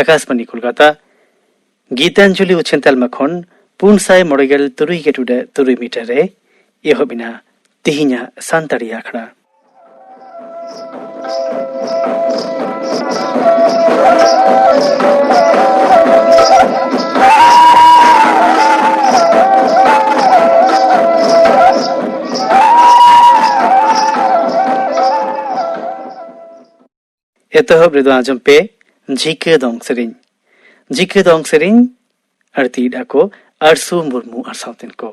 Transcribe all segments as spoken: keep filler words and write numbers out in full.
ᱟᱠᱟᱥᱵᱟᱬᱤ ᱠᱳᱞᱠᱟᱛᱟ᱾ ᱜᱤᱛᱟᱧᱡᱚᱞᱤ ᱩᱪᱷᱟᱹᱱ ᱛᱟᱞᱢᱟ ᱠᱷᱚᱱ ᱯᱩᱱ ᱥᱟᱭ ᱢᱚᱬᱮ ᱜᱮᱞ ᱛᱩᱨᱩᱭ ᱜᱮ ᱴᱩᱰᱟᱹᱜ ᱛᱩᱨᱩᱭ ᱢᱤᱴᱟᱨ ᱨᱮ ᱮᱦᱚᱵ ᱮᱱᱟ ᱛᱤᱦᱤᱧᱟᱜ ᱥᱟᱱᱛᱟᱲᱤ ᱟᱠᱷᱲᱟ᱾ ᱮᱛᱚᱦᱚᱵ ᱨᱮᱫᱚ ᱟᱸᱡᱚᱢ ᱯᱮ ᱡᱷᱤᱠᱟᱹ ᱫᱚᱝ ᱥᱮᱨᱮᱧ᱾ ᱡᱷᱤᱠᱟᱹ ᱫᱚᱝ ᱥᱮᱨᱮᱧ ᱟᱹᱲᱛᱤᱭᱮᱫᱼᱟ ᱠᱚ ᱟᱨᱥᱩ ᱢᱩᱨᱢᱩ ᱟᱨ ᱥᱟᱶᱛᱮᱱ ᱠᱚ᱾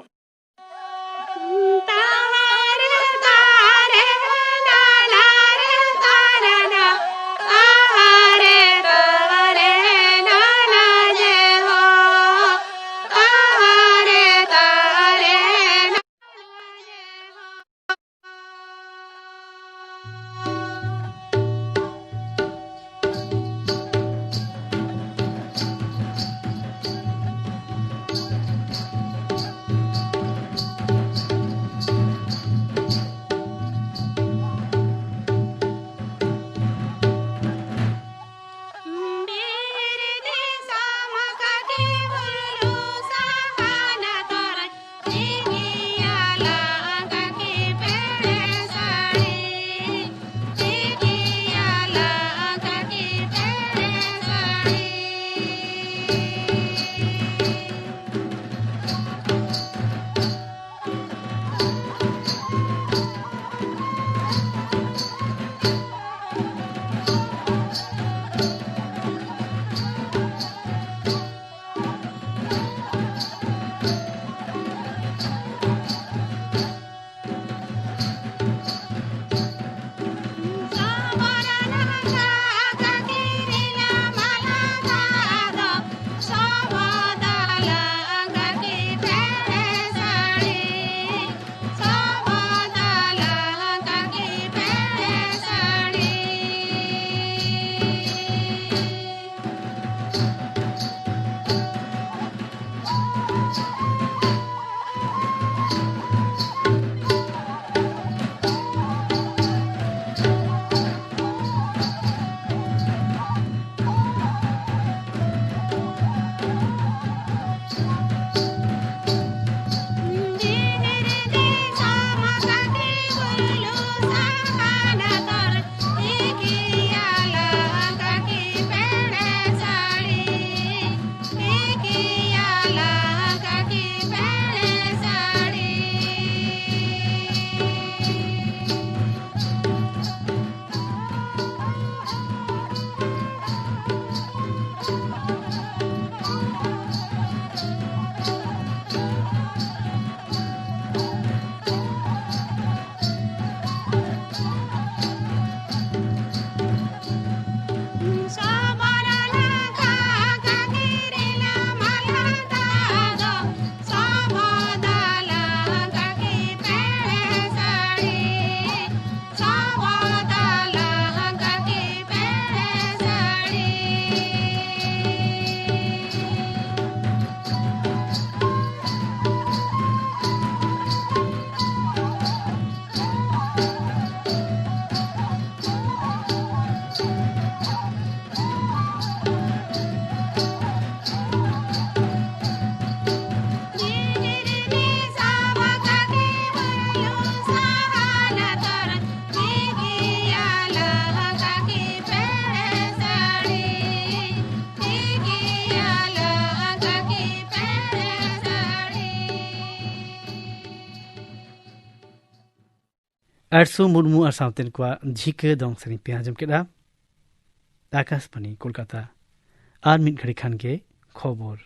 ᱟᱲᱥᱩ ᱢᱩᱨᱢᱩ ᱟᱨ ᱥᱟᱶᱛᱮᱱ ᱠᱚᱣᱟᱜ ᱡᱷᱤᱠᱟᱹ ᱫᱚᱝ ᱥᱮᱨᱮᱧ ᱯᱮ ᱟᱸᱡᱚᱢ ᱠᱮᱫᱼᱟ᱾ ᱟᱠᱟᱥᱵᱟᱬᱤ ᱠᱳᱞᱠᱟᱛᱟ᱾ ᱟᱨ ᱢᱤᱫ ᱜᱷᱟᱹᱲᱤ ᱠᱷᱟᱱ ᱜᱮ ᱠᱷᱚᱵᱚᱨ᱾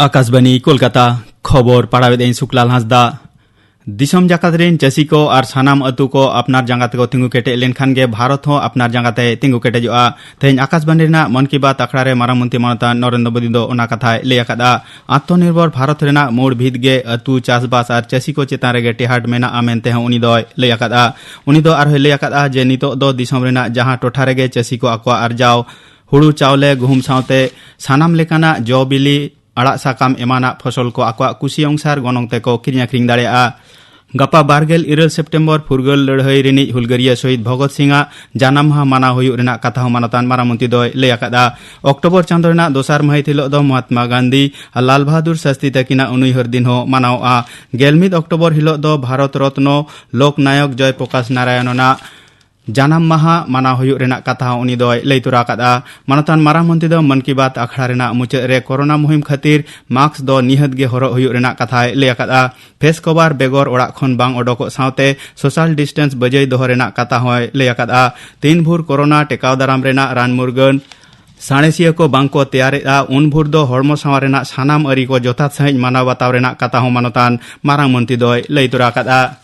ᱟᱠᱟᱥᱵᱟᱬᱤ ᱠᱳᱞᱠᱟᱛᱟ᱾ ᱠᱷᱚᱵᱚᱨ ᱯᱟᱲᱦᱟᱣᱮᱫ ᱟᱹᱧ ᱥᱩᱠᱞᱟᱞ ᱦᱟᱸᱥᱫᱟ᱾ ᱫᱤᱥᱚᱢ ᱡᱟᱠᱟᱛ ᱨᱮᱱ ᱪᱟᱹᱥᱤ ᱠᱚ ᱟᱨ ᱥᱟᱱᱟᱢ ᱟᱹᱛᱩ ᱠᱚ ᱟᱯᱱᱟᱨ ᱡᱟᱸᱜᱟ ᱛᱮᱠᱚ ᱛᱤᱸᱜᱩ ᱠᱮᱴᱮᱡ ᱞᱮᱱᱠᱷᱟᱱ ᱜᱮ ᱵᱷᱟᱨᱚᱛ ᱦᱚᱸ ᱟᱯᱱᱟᱨ ᱡᱟᱸᱜᱟ ᱛᱮ ᱛᱤᱸᱜᱩ ᱠᱮᱴᱮᱡᱚᱜᱼᱟ᱾ ᱛᱮᱦᱮᱧ ᱟᱠᱟᱥᱵᱟᱬᱤ ᱨᱮᱱᱟᱜ ᱢᱚᱱ ᱠᱤ ᱵᱟᱛ ᱟᱠᱷᱲᱟ ᱨᱮ ᱢᱟᱨᱟᱝ ᱢᱚᱱᱛᱨᱤ ᱢᱟᱱᱚᱛᱟᱱ ᱱᱚᱨᱮᱱᱫᱨᱚ ᱢᱳᱫᱤ ᱫᱚ ᱚᱱᱟ ᱠᱟᱛᱷᱟᱭ ᱞᱟᱹᱭ ᱟᱠᱟᱫᱼᱟ᱾ ᱟᱛᱢᱚᱱᱤᱨᱵᱷᱚᱨ ᱵᱷᱟᱨᱚᱛ ᱨᱮᱱᱟᱜ ᱢᱩᱲ ᱵᱷᱤᱛ ᱜᱮ ᱟᱹᱛᱩ, ᱪᱟᱥᱵᱟᱥ ᱟᱨ ᱪᱟᱹᱥᱤ ᱠᱚ ᱪᱮᱛᱟᱱ ᱨᱮᱜᱮ ᱴᱮᱦᱟᱴ ᱢᱮᱱᱟᱜᱼᱟ ᱢᱮᱱᱛᱮ ᱦᱚᱸ ᱩᱱᱤ ᱫᱚᱭ ᱞᱟᱹᱭ ᱟᱠᱟᱫᱼᱟ᱾ ᱩᱱᱤ ᱫᱚ ᱟᱨᱦᱚᱸᱭ ᱞᱟᱹᱭ ᱟᱠᱟᱫᱼᱟ ᱡᱮ ᱱᱤᱛᱚᱜ ᱫᱚ ᱫᱤᱥᱚᱢ ᱨᱮᱱᱟᱜ ᱡᱟᱦᱟᱸ ᱴᱚᱴᱷᱟ ᱨᱮᱜᱮ ᱪᱟᱹᱥᱤ ᱠᱚ ᱟᱠᱚᱣᱟᱜ ᱟᱨᱡᱟᱣ ᱦᱩᱲᱩ ᱪᱟᱣᱞᱮ, ᱜᱩᱦᱩᱢ ᱥᱟᱶᱛᱮ ᱥᱟᱱᱟᱢ ᱞᱮᱠᱟᱱᱟᱜ ᱡᱚ ᱵᱤᱞᱤ ᱟᱲᱟᱜ ᱥᱟᱠᱟᱢ ᱮᱢᱟᱱᱟᱜ ᱯᱷᱚᱥᱚᱞ ᱠᱚ ᱟᱠᱚᱣᱟᱜ ᱠᱩᱥᱤ ᱚᱱᱩᱥᱟᱨ ᱜᱚᱱᱚᱝ ᱛᱮᱠᱚ ᱠᱤᱨᱤᱧ ᱟᱹᱠᱷᱨᱤᱧ ᱫᱟᱲᱮᱭᱟᱜᱼᱟ᱾ ᱜᱟᱯᱟ ᱵᱟᱨᱜᱮᱞ ᱤᱨᱟᱹᱞ ᱥᱮᱯᱴᱮᱢᱵᱚᱨ ᱯᱷᱩᱨᱜᱟᱹᱞ ᱞᱟᱹᱲᱦᱟᱹᱭ ᱨᱤᱱᱤᱡ ᱦᱩᱞᱜᱟᱹᱨᱤᱭᱟᱹ ᱥᱚᱦᱤᱫ ᱵᱷᱚᱜᱚᱛ ᱥᱤᱝ ᱟᱜ ᱡᱟᱱᱟᱢ ᱢᱟᱦᱟ ᱢᱟᱱᱟᱣ ᱦᱩᱭᱩᱜ ᱨᱮᱱᱟᱜ ᱠᱟᱛᱷᱟ ᱦᱚᱸ ᱢᱟᱱᱚᱛᱟᱱ ᱢᱟᱨᱟᱝ ᱢᱚᱱᱛᱨᱤ ᱫᱚᱭ ᱞᱟᱹᱭ ᱟᱠᱟᱫᱼᱟ᱾ ᱚᱠᱴᱳᱵᱚᱨ ᱪᱟᱸᱫᱚ ᱨᱮᱱᱟᱜ ᱫᱚᱥᱟᱨ ᱢᱟᱹᱦᱤᱛ ᱦᱤᱞᱚᱜ ᱫᱚ ᱢᱚᱦᱟᱛᱢᱟ ᱜᱟᱱᱫᱷᱤ ᱟᱨ ᱞᱟᱞ ᱵᱟᱦᱟᱫᱩᱨ ᱥᱟᱥᱛᱤ ᱛᱟᱹᱠᱤᱱᱟᱜ ᱩᱱᱩᱭᱦᱟᱹᱨ ᱫᱤᱱ ᱦᱚᱸ ᱢᱟᱱᱟᱣᱚᱜᱼᱟ᱾ ᱜᱮᱞ ᱢᱤᱫ ᱚᱠᱴᱳᱵᱚᱨ ᱦᱤᱞᱚᱜ ᱫᱚ ᱵᱷᱟᱨᱚᱛ ᱨᱚᱛᱱᱚ ᱞᱳᱠ ᱱᱟᱭᱚᱠ ᱡᱚᱭ ᱯᱨᱚᱠᱟᱥ ᱱᱟᱨᱟᱭᱚᱱᱚᱱ ᱟᱜ ᱡᱟᱱᱟᱢ ᱢᱟᱦᱟ ᱢᱟᱱᱟᱣ ᱦᱩᱭᱩᱜ ᱨᱮᱱᱟᱜ ᱠᱟᱛᱷᱟ ᱦᱚᱸ ᱩᱱᱤ ᱫᱚᱭ ᱞᱟᱹᱭ ᱛᱚᱨᱟ ᱟᱠᱟᱫᱼᱟ᱾ ᱢᱟᱱᱚᱛᱟᱱ ᱢᱟᱨᱟᱝ ᱢᱚᱱᱛᱨᱤ ᱫᱚ ᱢᱚᱱ ᱠᱤ ᱵᱟᱛ ᱟᱠᱷᱲᱟ ᱨᱮᱱᱟᱜ ᱢᱩᱪᱟᱹᱫ ᱨᱮ ᱠᱳᱨᱳᱱᱟ ᱢᱩᱦᱤᱢ ᱠᱷᱟᱹᱛᱤᱨ ᱢᱟᱥᱠ ᱫᱚ ᱱᱤᱦᱟᱹᱛ ᱜᱮ ᱦᱚᱨᱚᱜ ᱦᱩᱭᱩᱜ ᱨᱮᱱᱟᱜ ᱠᱟᱛᱷᱟᱭ ᱞᱟᱹᱭ ᱟᱠᱟᱫᱼᱟ᱾ ᱯᱷᱮᱥ ᱠᱚᱵᱷᱟᱨ ᱵᱮᱜᱚᱨ ᱚᱲᱟᱜ ᱠᱷᱚᱱ ᱵᱟᱝ ᱚᱰᱚᱠᱚᱜ ᱥᱟᱶᱛᱮ ᱥᱳᱥᱟᱞ ᱰᱤᱥᱴᱮᱱᱥ ᱵᱟᱹᱡᱟᱹᱭ ᱫᱚᱦᱚ ᱨᱮᱱᱟᱜ ᱠᱟᱛᱷᱟ ᱦᱚᱸᱭ ᱞᱟᱹᱭ ᱟᱠᱟᱫᱼᱟ᱾ ᱛᱤᱱ ᱵᱷᱳᱨ ᱠᱳᱨᱳᱱᱟ ᱴᱮᱠᱟᱣ ᱫᱟᱨᱟᱢ ᱨᱮᱱᱟᱜ ᱨᱟᱱ ᱢᱩᱨᱜᱟᱹᱱ ᱥᱟᱬᱮᱥᱤᱭᱟᱹ ᱠᱚ ᱵᱟᱝ ᱠᱚ ᱛᱮᱭᱟᱨᱮᱫᱼᱟ, ᱩᱱ ᱵᱷᱳᱨ ᱫᱚ ᱦᱚᱲᱢᱚ ᱥᱟᱶᱟᱨ ᱨᱮᱱᱟᱜ ᱥᱟᱱᱟᱢ ᱟᱹᱨᱤ ᱠᱚ ᱡᱚᱛᱷᱟᱛ ᱥᱟᱺᱦᱤᱡ ᱢᱟᱱᱟᱣ ᱵᱟᱛᱟᱣ ᱨᱮᱱᱟᱜ ᱠᱟᱛᱷᱟ ᱦᱚᱸ ᱢᱟᱱᱚᱛᱟᱱ ᱢᱟᱨᱟᱝ ᱢᱚᱱᱛᱨᱤ ᱫᱚᱭ ᱞᱟᱹᱭ ᱛᱚᱨᱟ ᱟᱠᱟᱫᱼᱟ᱾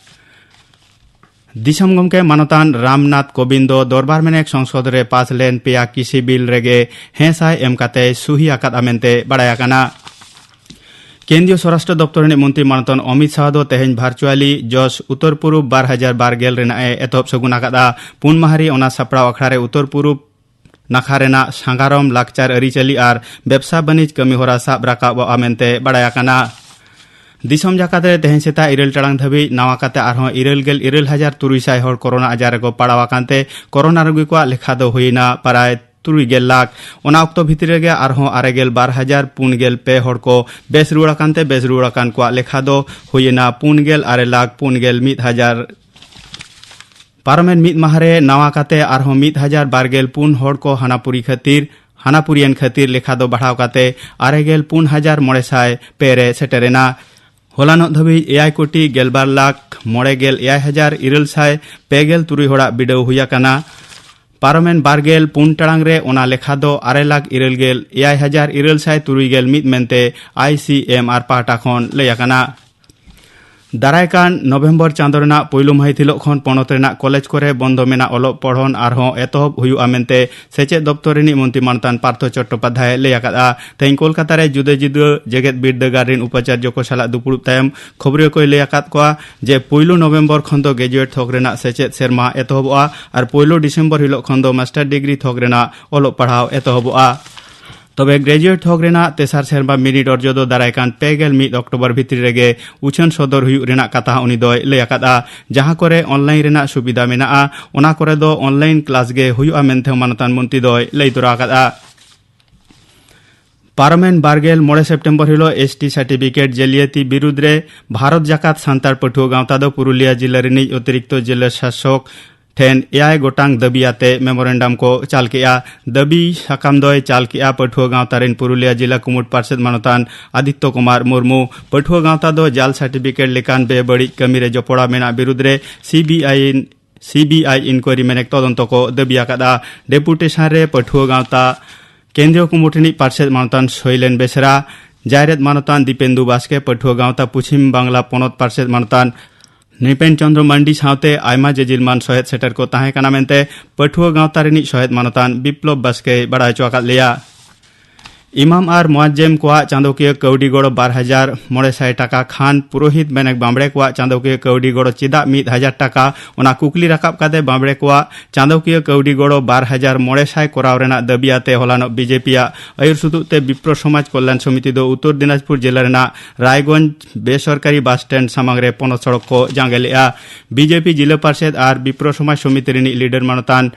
ᱫᱤᱥᱚᱢ ᱜᱚᱢᱠᱮ ᱢᱟᱱᱚᱛᱟᱱ ᱨᱟᱢᱱᱟᱛᱷ ᱠᱳᱵᱤᱱᱫ ᱫᱚ ᱫᱚᱨᱵᱟᱨ ᱢᱮᱱᱮᱠ ᱥᱚᱝᱥᱚᱫ ᱨᱮ ᱯᱟᱥ ᱞᱮᱱ ᱯᱮᱭᱟ ᱠᱤᱥᱤ ᱵᱤᱞ ᱨᱮᱜᱮ ᱦᱮᱸ ᱥᱟᱭ ᱮᱢ ᱠᱟᱛᱮᱭ ᱥᱩᱦᱤ ᱟᱠᱟᱫᱼᱟ ᱢᱮᱱᱛᱮ ᱵᱟᱲᱟᱭ ᱟᱠᱟᱱᱟ᱾ ᱠᱮᱱᱫᱨᱤᱭᱚ ᱥᱚᱨᱟᱥᱴᱨᱚ ᱫᱚᱯᱛᱚᱨ ᱨᱤᱱᱤᱡ ᱢᱚᱱᱛᱨᱤ ᱢᱟᱱᱚᱛᱟᱱ ᱚᱢᱤᱛ ᱥᱟᱦᱟ ᱫᱚ ᱛᱮᱦᱮᱧ ᱵᱷᱟᱨᱪᱩᱭᱟᱞᱤ ᱡᱚᱥ ᱩᱛᱛᱚᱨ ᱯᱩᱨᱩᱵ ᱵᱟᱨ ᱦᱟᱡᱟᱨ ᱵᱟᱨ ᱜᱮᱞ ᱨᱮᱱᱟᱜ ᱮ ᱮᱛᱚᱦᱚᱵ ᱥᱟᱹᱜᱩᱱ ᱟᱠᱟᱫᱼᱟ᱾ ᱯᱩᱱ ᱢᱟᱦᱟ ᱨᱮ ᱚᱱᱟ ᱥᱟᱯᱲᱟᱣ ᱟᱠᱷᱲᱟ ᱨᱮ ᱩᱛᱛᱚᱨ ᱯᱩᱨᱩᱵ ᱱᱟᱠᱷᱟ ᱨᱮᱱᱟᱜ ᱥᱟᱸᱜᱟᱨᱚᱢ, ᱞᱟᱠᱪᱟᱨ, ᱟᱹᱨᱤᱪᱟᱹᱞᱤ ᱟᱨ ᱵᱮᱵᱽᱥᱟ ᱵᱟᱹᱱᱤᱡᱽ ᱠᱟᱹᱢᱤ ᱦᱚᱨᱟ ᱥᱟᱵ ᱨᱟᱠᱟᱵᱚᱜᱼᱟ ᱢᱮᱱᱛᱮ ᱵᱟᱲᱟᱭ ᱟᱠᱟᱱᱟ᱾ ᱫᱤᱥᱚᱢ ᱡᱟᱠᱟᱛ ᱨᱮ ᱛᱮᱦᱮᱧ ᱥᱮᱛᱟᱜ ᱤᱨᱟᱹᱞ ᱴᱟᱲᱟᱝ ᱫᱷᱟᱹᱵᱤᱡ ᱱᱟᱣᱟ ᱠᱟᱛᱮ ᱟᱨᱦᱚᱸ ᱤᱨᱟᱹᱞ ᱜᱮᱞ ᱤᱨᱟᱹᱞ ᱦᱟᱡᱟᱨ ᱛᱩᱨᱩᱭ ᱥᱟᱭ ᱦᱚᱲ ᱠᱳᱨᱳᱱᱟ ᱟᱡᱟᱨ ᱨᱮᱠᱚ ᱯᱟᱲᱟᱣ ᱟᱠᱟᱱ ᱛᱮ ᱠᱳᱨᱳᱱᱟ ᱨᱳᱜᱤ ᱠᱚᱣᱟᱜ ᱞᱮᱠᱷᱟ ᱫᱚ ᱦᱩᱭᱮᱱᱟ ᱯᱨᱟᱭ ᱛᱩᱨᱩᱭ ᱜᱮᱞ ᱞᱟᱠᱷ᱾ ᱚᱱᱟ ᱚᱠᱛᱚ ᱵᱷᱤᱛᱤᱨ ᱨᱮᱜᱮ ᱟᱨᱦᱚᱸ ᱟᱨᱮ ᱜᱮᱞ ᱵᱟᱨ ᱦᱟᱡᱟᱨ ᱯᱩᱱ ᱜᱮᱞ ᱯᱮ ᱦᱚᱲ ᱠᱚ ᱵᱮᱥ ᱨᱩᱣᱟᱹᱲ ᱟᱠᱟᱱ ᱛᱮ ᱵᱮᱥ ᱨᱩᱣᱟᱹᱲ ᱟᱠᱟᱱ ᱠᱚᱣᱟᱜ ᱞᱮᱠᱷᱟ ᱫᱚ ᱦᱩᱭᱮᱱᱟ ᱯᱩᱱ ᱜᱮᱞ ᱟᱨᱮ ᱞᱟᱠᱷ ᱯᱩᱱ ᱜᱮᱞ ᱢᱤᱫ ᱦᱟᱡᱟᱨ᱾ ᱯᱟᱨᱚᱢᱮᱱ ᱢᱤᱫ ᱢᱟᱦᱟ ᱨᱮ ᱱᱟᱣᱟ ᱠᱟᱛᱮ ᱟᱨᱦᱚᱸ ᱢᱤᱫ ᱦᱟᱡᱟᱨ ᱵᱟᱨ ᱜᱮᱞ ᱯᱩᱱ ᱦᱚᱲ ᱠᱚ ᱦᱟᱱᱟᱯᱩᱨᱤ ᱠᱷᱟᱹᱛᱤᱨ, ᱦᱟᱱᱟᱯᱩᱨᱤᱭᱮᱱ ᱠᱷᱟᱹᱛᱤᱨ ᱞᱮᱠᱷᱟ ᱫᱚ ᱵᱟᱲᱦᱟᱣ ᱠᱟᱛᱮ ᱟᱨᱮ ᱜᱮᱞ ᱯᱩᱱ ᱦᱟᱡᱟᱨ ᱢᱚᱬᱮ ᱥᱟᱭ ᱯᱮ ᱨᱮ ᱥᱮᱴᱮᱨ ᱮᱱᱟ᱾ ᱦᱚᱞᱟᱱᱚᱜ ᱫᱷᱟᱹᱵᱤᱡ ᱮᱭᱟᱭ ᱠᱳᱴᱤ ᱜᱮᱞᱵᱟᱨ ᱞᱟᱠᱷ ᱢᱚᱬᱮ ᱜᱮᱞ ᱮᱭᱟᱭ ᱦᱟᱡᱟᱨ ᱤᱨᱟᱹᱞ ᱥᱟᱭ ᱯᱮ ᱜᱮᱞ ᱛᱩᱨᱩᱭ ᱦᱚᱲᱟᱜ ᱵᱤᱰᱟᱹᱣ ᱦᱩᱭ ᱟᱠᱟᱱᱟ᱾ ᱯᱟᱨᱚᱢᱮᱱ ᱵᱟᱨ ᱜᱮᱞ ᱯᱩᱱ ᱴᱟᱲᱟᱝ ᱨᱮ ᱚᱱᱟ ᱞᱮᱠᱷᱟ ᱫᱚ ᱟᱨᱮ ᱞᱟᱠᱷ ᱤᱨᱟᱹᱞ ᱜᱮᱞ ᱮᱭᱟᱭ ᱦᱟᱡᱟᱨ ᱤᱨᱟᱹᱞ ᱥᱟᱭ ᱛᱩᱨᱩᱭ ᱜᱮᱞ ᱢᱤᱫ ᱢᱮᱱᱛᱮ ᱟᱭ ᱥᱤ ᱮᱢ ᱟᱨ ᱯᱟᱦᱴᱟ ᱠᱷᱚᱱ ᱞᱟᱹᱭ ᱟᱠᱟᱱᱟ᱾ ᱫᱟᱨᱟᱭ ᱠᱟᱱ ᱱᱚᱵᱷᱮᱢᱵᱚᱨ ᱪᱟᱸᱫᱚ ᱨᱮᱱᱟᱜ ᱯᱩᱭᱞᱩ ᱢᱟᱹᱦᱤᱛ ᱦᱤᱞᱚᱜ ᱠᱷᱚᱱ ᱯᱚᱱᱚᱛ ᱨᱮᱱᱟᱜ ᱠᱚᱞᱮᱡᱽ ᱠᱚᱨᱮ ᱵᱚᱱᱫᱚ ᱢᱮᱱᱟᱜ ᱚᱞᱚᱜ ᱯᱚᱲᱦᱚᱱ ᱟᱨᱦᱚᱸ ᱮᱛᱚᱦᱚᱵ ᱦᱩᱭᱩᱜᱼᱟ ᱢᱮᱱᱛᱮ ᱥᱮᱪᱮᱫ ᱫᱚᱯᱛᱚᱨ ᱨᱤᱱᱤᱡ ᱢᱚᱱᱛᱨᱤ ᱢᱟᱱᱚᱛᱟᱱ ᱯᱟᱨᱛᱷᱚ ᱪᱚᱴᱴᱳᱯᱟᱫᱽᱫᱷᱟᱭ ᱞᱟᱹᱭ ᱟᱠᱟᱫᱼᱟ᱾ ᱛᱮᱦᱮᱧ ᱠᱳᱞᱠᱟᱛᱟ ᱨᱮ ᱡᱩᱫᱟᱹ ᱡᱩᱫᱟᱹ ᱡᱮᱜᱮᱛ ᱵᱤᱨᱫᱟᱹᱜᱟᱲ ᱨᱤᱱ ᱩᱯᱟᱪᱟᱨᱡᱚ ᱠᱚ ᱥᱟᱞᱟᱜ ᱫᱩᱯᱲᱩᱵ ᱛᱟᱭᱚᱢ ᱠᱷᱚᱵᱚᱨᱤᱭᱟᱹ ᱠᱚᱭ ᱞᱟᱹᱭ ᱟᱠᱟᱫ ᱠᱚᱣᱟ ᱡᱮ ᱯᱩᱭᱞᱩ ᱱᱚᱵᱷᱮᱢᱵᱚᱨ ᱠᱷᱚᱱ ᱫᱚ ᱜᱨᱮᱡᱩᱭᱮᱴ ᱛᱷᱚᱠ ᱨᱮᱱᱟᱜ ᱥᱮᱪᱮᱫ ᱥᱮᱨᱢᱟ ᱮᱛᱚᱦᱚᱵᱚᱜᱼᱟ ᱟᱨ ᱯᱩᱭᱞᱩ ᱰᱤᱥᱮᱢᱵᱚᱨ ᱦᱤᱞᱚᱜ ᱠᱷᱚᱱ ᱫᱚ ᱢᱟᱥᱴᱟᱨ ᱰᱤᱜᱽᱨᱤ ᱛᱷᱚᱠ ᱨᱮᱱᱟᱜ ᱚᱞᱚᱜ ᱯᱟᱲᱦᱟᱣ ᱮᱛᱚᱦᱚᱵᱚᱜᱼᱟ᱾ ᱛᱚᱵᱮ graduate ᱛᱷᱚᱠ ᱨᱮᱱᱟᱜ ᱛᱮᱥᱟᱨ ᱥᱮᱨᱢᱟ ᱵᱤᱱᱤᱰ ᱚᱨᱡᱚ ᱫᱚ ᱫᱟᱨᱟᱭ ᱠᱟᱱ ᱯᱮ ᱜᱮᱞ ᱢᱤᱫ ᱚᱠᱴᱳᱵᱚᱨ ᱵᱷᱤᱛᱨᱤ ᱨᱮᱜᱮ ᱩᱪᱷᱟᱹᱱ ᱥᱚᱫᱚᱨ ᱦᱩᱭᱩᱜ ᱨᱮᱱᱟᱜ ᱠᱟᱛᱷᱟ ᱦᱚᱸ ᱩᱱᱤ ᱫᱚᱭ ᱞᱟᱹᱭ ᱟᱠᱟᱫᱼᱟ᱾ ᱡᱟᱦᱟᱸ ᱠᱚᱨᱮ online ᱨᱮᱱᱟᱜ ᱥᱩᱵᱤᱫᱷᱟ ᱢᱮᱱᱟᱜᱼᱟ, ᱚᱱᱟ ᱠᱚᱨᱮ ᱫᱚ online class ᱜᱮ ᱦᱩᱭᱩᱜᱼᱟ ᱢᱮᱱᱛᱮ ᱦᱚᱸ ᱢᱟᱱᱚᱛᱟᱱ ᱢᱚᱱᱛᱨᱤ ᱫᱚᱭ ᱞᱟᱹᱭ ᱛᱚᱨᱟ ᱟᱠᱟᱫᱼᱟ᱾ ᱯᱟᱨᱚᱢᱮᱱ ᱵᱟᱨ ᱜᱮᱞ ᱢᱚᱬᱮ ᱥᱮᱯᱴᱮᱢᱵᱚᱨ ᱦᱤᱞᱚᱜ ST certificate ᱡᱟᱹᱞᱤᱭᱟᱹᱛᱤ ᱵᱤᱨᱩᱫᱽ ᱨᱮ ᱵᱷᱟᱨᱚᱛ ᱡᱟᱠᱟᱛ ᱥᱟᱱᱛᱟᱲ ᱯᱟᱹᱴᱷᱩᱣᱟᱹ ᱜᱟᱶᱛᱟ ᱫᱚ ᱯᱩᱨᱩᱞᱤᱭᱟᱹ ᱡᱤᱞᱟᱹ ᱨᱤᱱᱤᱡ ᱚᱛᱤᱨᱤᱠᱛᱚ ᱡᱤᱞᱟᱹ ᱥᱟᱥᱚᱠ ᱴᱷᱮᱱ ᱮᱭᱟᱭ ᱜᱚᱴᱟᱝ ᱫᱟᱹᱵᱤ ᱟᱛᱮ memorandum ᱠᱚ ᱪᱟᱞ ᱠᱮᱜᱼᱟ᱾ ᱫᱟᱹᱵᱤ ᱥᱟᱠᱟᱢ ᱫᱚᱭ ᱪᱟᱞ ᱠᱮᱜᱼᱟ ᱯᱟᱹᱴᱷᱩᱣᱟᱹ ᱜᱟᱶᱛᱟ ᱨᱤᱱ ᱯᱩᱨᱩᱞᱤᱭᱟᱹ ᱡᱤᱞᱟ ᱠᱩᱢᱩᱴ ᱯᱟᱨᱥᱮᱛ ᱢᱟᱱᱚᱛᱟᱱ ᱟᱫᱤᱛᱛᱚ ᱠᱩᱢᱟᱨ ᱢᱩᱨᱢᱩ᱾ ᱯᱟᱹᱴᱷᱩᱣᱟᱹ ᱜᱟᱶᱛᱟ ᱫᱚ ᱡᱟᱞ certificate ᱞᱮᱠᱟᱱ ᱵᱮᱵᱟᱹᱲᱤᱡ ᱠᱟᱹᱢᱤ ᱨᱮ ᱡᱚᱯᱲᱟᱣ ᱢᱮᱱᱟᱜ ᱵᱤᱨᱩᱫᱽ ᱨᱮ CBI inquiry ᱢᱮᱱᱮᱠ ᱛᱚᱫᱚᱱᱛᱚ ᱠᱚ ᱫᱟᱹᱵᱤ ᱟᱠᱟᱫᱼᱟ᱾ Deputation ᱨᱮ ᱯᱟᱹᱴᱷᱩᱣᱟᱹ ᱜᱟᱶᱛᱟ ᱠᱮᱱᱫᱨᱤᱭᱚ ᱠᱚᱢᱤᱴᱤ ᱨᱤᱱᱤᱡ ᱯᱟᱨᱥᱮᱛ ᱢᱟᱱᱚᱛᱟᱱ ᱥᱚᱭᱞᱮᱱ ᱵᱮᱥᱨᱟ, ᱡᱟᱭᱨᱮᱛ ᱢᱟᱱᱚᱛᱟᱱ ᱫᱤᱯᱮᱱᱫᱩ ᱵᱟᱥᱠᱮ, ᱯᱟᱹᱴᱷᱩᱣᱟᱹ ᱜᱟᱶᱛᱟ ᱯᱚᱪᱷᱤᱢ ᱵᱟᱝᱞᱟ ᱯᱚᱱᱚᱛ ᱯᱟᱨᱥᱮᱛ ᱢᱟᱱᱚᱛᱟᱱ ᱱᱨᱤᱯᱮᱱ ᱪᱚᱸᱫᱽᱨᱚ ᱢᱟᱱᱰᱤ ᱥᱟᱶᱛᱮ ᱟᱭᱢᱟ ᱡᱮᱡᱤᱞ ᱢᱟᱱ ᱥᱚᱦᱮᱫ ᱥᱮᱴᱮᱨ ᱠᱚ ᱛᱟᱦᱮᱸ ᱠᱟᱱᱟ ᱢᱮᱱᱛᱮ ᱯᱟᱹᱴᱷᱩᱣᱟᱹ ᱜᱟᱶᱛᱟ ᱨᱤᱱᱤᱡ ᱥᱚᱦᱮᱫ ᱢᱟᱱᱚᱛᱟᱱ ᱵᱤᱯᱞᱚᱵ ᱵᱟᱥᱠᱮᱭ ᱵᱟᱲᱟᱭ ᱦᱚᱪᱚ ᱟᱠᱟᱫ ᱞᱮᱭᱟ᱾ ᱤᱢᱟᱢ ᱟᱨ ᱢᱩᱟᱡᱡᱮᱢ ᱠᱚᱣᱟᱜ ᱪᱟᱸᱫᱚᱠᱤᱭᱟᱹ ᱠᱟᱹᱣᱰᱤ ᱜᱚᱲᱚ ᱵᱟᱨ ᱦᱟᱡᱟᱨ ᱢᱚᱬᱮ ᱥᱟᱭ ᱴᱟᱠᱟ ᱠᱷᱟᱱ ᱯᱩᱨᱳᱦᱤᱛ ᱢᱮᱱᱮᱠ ᱵᱟᱢᱵᱽᱲᱮ ᱠᱚᱣᱟᱜ ᱪᱟᱸᱫᱚᱠᱤᱭᱟᱹ ᱠᱟᱹᱣᱰᱤ ᱜᱚᱲᱚ ᱪᱮᱫᱟᱜ ᱢᱤᱫ ᱦᱟᱡᱟᱨ ᱴᱟᱠᱟ, ᱚᱱᱟ ᱠᱩᱠᱞᱤ ᱨᱟᱠᱟᱵ ᱠᱟᱛᱮ ᱵᱟᱢᱵᱽᱲᱮ ᱠᱚᱣᱟᱜ ᱪᱟᱸᱫᱚᱠᱤᱭᱟᱹ ᱠᱟᱹᱣᱰᱤ ᱜᱚᱲᱚ ᱵᱟᱨ ᱦᱟᱡᱟᱨ ᱢᱚᱬᱮ ᱥᱟᱭ ᱠᱚᱨᱟᱣ ᱨᱮᱱᱟᱜ ᱫᱟᱹᱵᱤ ᱟᱛᱮ ᱦᱚᱞᱟᱱᱚᱜ BJP ᱟᱜ ᱟᱹᱭᱩᱨ ᱥᱩᱛᱩᱜ ᱛᱮ ᱵᱤᱯᱨᱚ ᱥᱚᱢᱟᱡᱽ ᱠᱚᱞᱭᱟᱱ ᱥᱚᱢᱤᱛᱤ ᱫᱚ ᱩᱛᱛᱚᱨ ᱫᱤᱱᱟᱡᱽᱯᱩᱨ ᱡᱮᱞᱟ ᱨᱮᱱᱟᱜ ᱨᱟᱭᱜᱚᱸᱡᱽ ᱵᱮᱥᱚᱨᱠᱟᱨᱤ ᱵᱟᱥ ᱥᱴᱮᱱᱰ ᱥᱟᱢᱟᱝ ᱨᱮ ᱯᱚᱱᱚᱛ ᱥᱚᱲᱚᱠ ᱠᱚ ᱡᱟᱸᱜᱮ ᱞᱮᱫᱼᱟ᱾ BJP ᱡᱤᱞᱟᱹ ᱯᱟᱨᱥᱮᱛ ᱟᱨ ᱵᱤᱯᱨᱚ ᱥᱚᱢᱟᱡᱽ ᱥᱚᱢᱤᱛᱤ ᱨᱤᱱᱤᱡ ᱞᱤᱰᱟᱨ ᱢᱟᱱᱚᱛᱟᱱ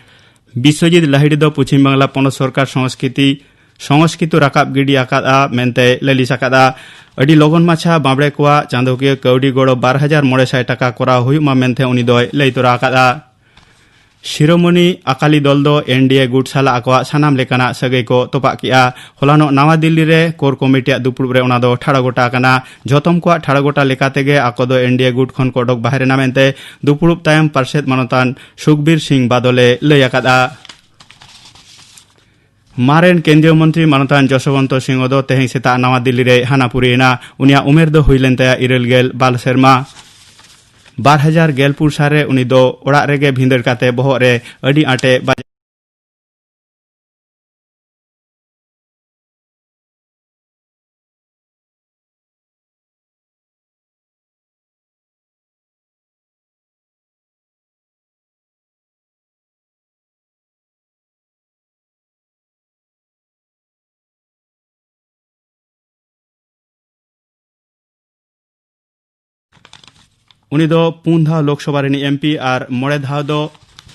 ᱵᱤᱥᱣᱚᱡᱤᱛ ᱞᱟᱦᱤᱲᱤ ᱫᱚ ᱯᱚᱪᱷᱤᱢ ᱵᱟᱝᱞᱟ ᱯᱚᱱᱚᱛ ᱥᱚᱨᱠᱟᱨ ᱥᱚᱝᱥᱠᱨᱤᱛᱤ, ᱥᱚᱝᱥᱠᱨᱤᱛᱚ ᱨᱟᱠᱟᱵ ᱜᱤᱰᱤ ᱟᱠᱟᱫᱼᱟ ᱢᱮᱱᱛᱮ ᱞᱟᱹᱞᱤᱥ ᱟᱠᱟᱫᱼᱟ᱾ ᱟᱹᱰᱤ ᱞᱚᱜᱚᱱ ᱢᱟᱪᱷᱟ ᱵᱟᱢᱵᱽᱲᱮ ᱠᱚᱣᱟᱜ ᱪᱟᱸᱫᱚᱠᱤᱭᱟᱹ ᱠᱟᱹᱣᱰᱤ ᱜᱚᱲᱚ ᱵᱟᱨ ᱦᱟᱡᱟᱨ ᱢᱚᱬᱮ ᱥᱟᱭ ᱴᱟᱠᱟ ᱠᱚᱨᱟᱣ ᱦᱩᱭᱩᱜ ᱢᱟ ᱢᱮᱱᱛᱮ ᱩᱱᱤ ᱫᱚᱭ ᱞᱟᱹᱭ ᱛᱚᱨᱟ ᱟᱠᱟᱫᱼᱟ᱾ ᱥᱤᱨᱳᱢᱚᱱᱤ ᱟᱠᱟᱞᱤ ᱫᱚᱞ ᱫᱚ NDA ᱜᱩᱴ ᱥᱟᱞᱟᱜ ᱟᱠᱚᱣᱟᱜ ᱥᱟᱱᱟᱢ ᱞᱮᱠᱟᱱᱟᱜ ᱥᱟᱹᱜᱟᱹᱭ ᱠᱚ ᱛᱚᱯᱟᱜ ᱠᱮᱫᱼᱟ᱾ ᱦᱚᱞᱟᱱᱚᱜ ᱱᱟᱣᱟ ᱫᱤᱞᱞᱤ ᱨᱮ ᱠᱳᱨ ᱠᱚᱢᱤᱴᱤᱭᱟᱜ ᱫᱩᱯᱲᱩᱵ ᱨᱮ ᱚᱱᱟ ᱫᱚ ᱴᱷᱟᱲᱚ ᱜᱚᱴᱟ ᱟᱠᱟᱱᱟ᱾ ᱡᱷᱚᱛᱚᱢ ᱠᱚᱣᱟᱜ ᱴᱷᱟᱲᱚ ᱜᱚᱴᱟ ᱞᱮᱠᱟ ᱛᱮᱜᱮ ᱟᱠᱚ ᱫᱚ NDA ᱜᱩᱴ ᱠᱷᱚᱱ ᱠᱚ ᱚᱰᱚᱠ ᱵᱟᱦᱮᱨ ᱮᱱᱟ ᱢᱮᱱᱛᱮ ᱫᱩᱯᱲᱩᱵ ᱛᱟᱭᱚᱢ ᱯᱟᱨᱥᱮᱛ ᱢᱟᱱᱚᱛᱟᱱ ᱥᱩᱠᱵᱤᱨ ᱥᱤᱝ ᱵᱟᱫᱚᱞᱮ ᱞᱟᱹᱭ ᱟᱠᱟᱫᱼᱟ᱾ ᱢᱟᱨᱮᱱ ᱠᱮᱱᱫᱨᱤᱭᱚ ᱢᱚᱱᱛᱨᱤ ᱢᱟᱱᱚᱛᱟᱱ ᱡᱚᱥᱵᱚᱱᱛᱚ ᱥᱤᱝᱦᱚ ᱫᱚ ᱛᱮᱦᱮᱧ ᱥᱮᱛᱟᱜ ᱱᱟᱣᱟ ᱫᱤᱞᱞᱤ ᱨᱮᱭ ᱦᱟᱱᱟ ᱯᱩᱨᱤ ᱮᱱᱟ᱾ ᱩᱱᱤᱭᱟᱜ ᱩᱢᱮᱨ ᱫᱚ ᱦᱩᱭ ᱞᱮᱱ ᱛᱟᱭᱟ ᱤᱨᱟᱹᱞ ᱜᱮᱞ ᱵᱟᱨ ᱥᱮᱨᱢᱟ᱾ ᱵᱟᱨ ᱦᱟᱡᱟᱨ ᱜᱮᱞ ᱯᱩᱱ ᱥᱟᱞ ᱨᱮ ᱩᱱᱤ ᱫᱚ ᱚᱲᱟᱜ ᱨᱮᱜᱮ ᱵᱷᱤᱸᱫᱟᱹᱲ ᱠᱟᱛᱮ ᱵᱚᱦᱚᱜ ᱨᱮ ᱟᱹᱰᱤ ᱟᱸᱴᱮ ᱵᱟᱡᱟᱣ ᱩᱱᱤ ᱫᱚ ᱯᱩᱱ ᱫᱷᱟᱣ ᱞᱳᱠᱥᱚᱵᱷᱟ ᱨᱤᱱᱤᱡ ᱮᱢᱯᱤ ᱟᱨ ᱢᱚᱬᱮ ᱫᱷᱟᱣ ᱫᱚ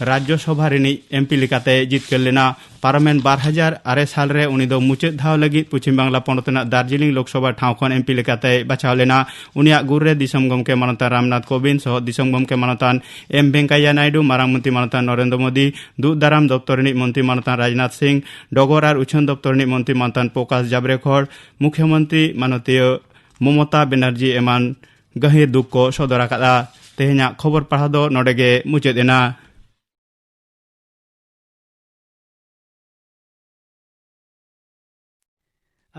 ᱨᱟᱡᱽᱡᱚᱥᱚᱵᱷᱟ ᱨᱤᱱᱤᱡ ᱮᱢᱯᱤ ᱞᱮᱠᱟᱛᱮ ᱡᱤᱛᱠᱟᱹᱨ ᱞᱮᱱᱟ᱾ ᱯᱟᱨᱚᱢᱮᱱ ᱵᱟᱨ ᱦᱟᱡᱟᱨ ᱟᱨᱮ ᱥᱟᱞ ᱨᱮ ᱩᱱᱤ ᱫᱚ ᱢᱩᱪᱟᱹᱫ ᱫᱷᱟᱣ ᱞᱟᱹᱜᱤᱫ ᱯᱚᱪᱷᱤᱢ ᱵᱟᱝᱞᱟ ᱯᱚᱱᱚᱛ ᱨᱮᱱᱟᱜ ᱫᱟᱨᱡᱤᱞᱤᱝ ᱞᱳᱠᱥᱚᱵᱷᱟ ᱴᱷᱟᱶ ᱠᱷᱚᱱ ᱮᱢᱯᱤ ᱞᱮᱠᱟᱛᱮᱭ ᱵᱟᱪᱷᱟᱣ ᱞᱮᱱᱟ᱾ ᱩᱱᱤᱭᱟᱜ ᱜᱩᱨ ᱨᱮ ᱫᱤᱥᱚᱢ ᱜᱚᱢᱠᱮ ᱢᱟᱱᱚᱛᱟᱱ ᱨᱟᱢᱱᱟᱛᱷ ᱠᱳᱵᱤᱱᱫᱽ ᱥᱚᱦᱚᱫ ᱫᱤᱥᱚᱢ ᱜᱚᱢᱠᱮ ᱢᱟᱱᱚᱛᱟᱱ ᱮᱢ ᱵᱷᱮᱝᱠᱟᱭᱟ ᱱᱟᱭᱰᱩ, ᱢᱟᱨᱟᱝ ᱢᱚᱱᱛᱨᱤ ᱢᱟᱱᱚᱛᱟᱱ ᱱᱚᱨᱮᱱᱫᱨᱚ ᱢᱳᱫᱤ, ᱫᱩᱜ ᱫᱟᱨᱟᱢ ᱫᱚᱯᱛᱚᱨ ᱨᱤᱱᱤᱡ ᱢᱚᱱᱛᱨᱤ ᱢᱟᱱᱚᱛᱟᱱ ᱨᱟᱡᱽᱱᱟᱛᱷ ᱥᱤᱝ, ᱰᱚᱜᱚᱨ ᱟᱨ ᱩᱪᱷᱟᱹᱱ ᱫᱚᱯᱛᱚᱨ ᱨᱤᱱᱤᱡ ᱢᱚᱱᱛᱨᱤ ᱢᱟᱱᱚᱛᱟᱱ ᱯᱨᱚᱠᱟᱥ ᱡᱟᱵᱨᱮᱠᱷᱚᱲ, ᱢᱩᱠᱷᱭᱚᱢᱚᱱᱛᱨᱤ ᱢᱟᱱᱚᱛᱤᱭᱟᱹ ᱢᱚᱢᱚᱛᱟ ᱵᱮᱱᱟᱨᱡᱤ ᱮᱢᱟᱱ ᱜᱟᱹᱦᱤᱨ ᱫᱩᱠ ᱠᱚ ᱥᱚᱫᱚᱨ ᱟᱠᱟᱫᱼᱟ᱾ ᱛᱮᱦᱮᱧᱟᱜ ᱠᱷᱚᱵᱚᱨ ᱯᱟᱲᱦᱟᱣ ᱫᱚ ᱱᱚᱰᱮ ᱜᱮ ᱢᱩᱪᱟᱹᱫ ᱮᱱᱟ᱾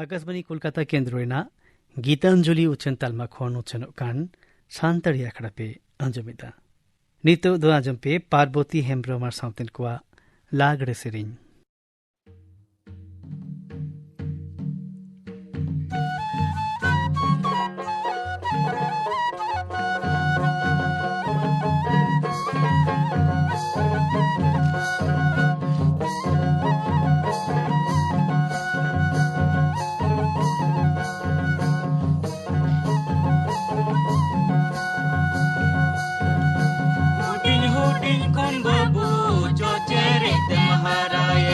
ᱟᱠᱟᱥᱵᱟᱬᱤ ᱠᱳᱞᱠᱟᱛᱟ ᱠᱮᱱᱫᱨᱚ ᱨᱮᱱᱟᱜ ᱜᱤᱛᱟᱧᱡᱚᱞᱤ ᱩᱪᱷᱟᱹᱱ ᱛᱟᱞᱢᱟ ᱠᱷᱚᱱ ᱩᱪᱷᱟᱹᱱᱚᱜ ᱠᱟᱱ ᱥᱟᱱᱛᱟᱲᱤ ᱟᱠᱷᱲᱟ ᱯᱮ ᱟᱸᱡᱚᱢᱮᱫᱟ᱾ ᱱᱤᱛᱚᱜ ᱫᱚ ᱟᱸᱡᱚᱢ ᱯᱮ ᱯᱟᱨᱵᱚᱛᱤ ᱦᱮᱢᱵᱽᱨᱚᱢ ᱟᱨ ᱥᱟᱶᱛᱮᱱ ᱠᱚᱣᱟᱜ ᱞᱟᱜᱽᱲᱮ ᱥᱮᱨᱮᱧ᱾ ᱦᱩᱰᱤᱧ ᱦᱩᱰᱤᱧ ᱠᱷᱚᱱ ᱵᱟᱹᱵᱩ ᱪᱚᱪᱮᱨᱮᱡ ᱛᱮᱢ ᱦᱟᱨᱟᱭᱮᱱ᱾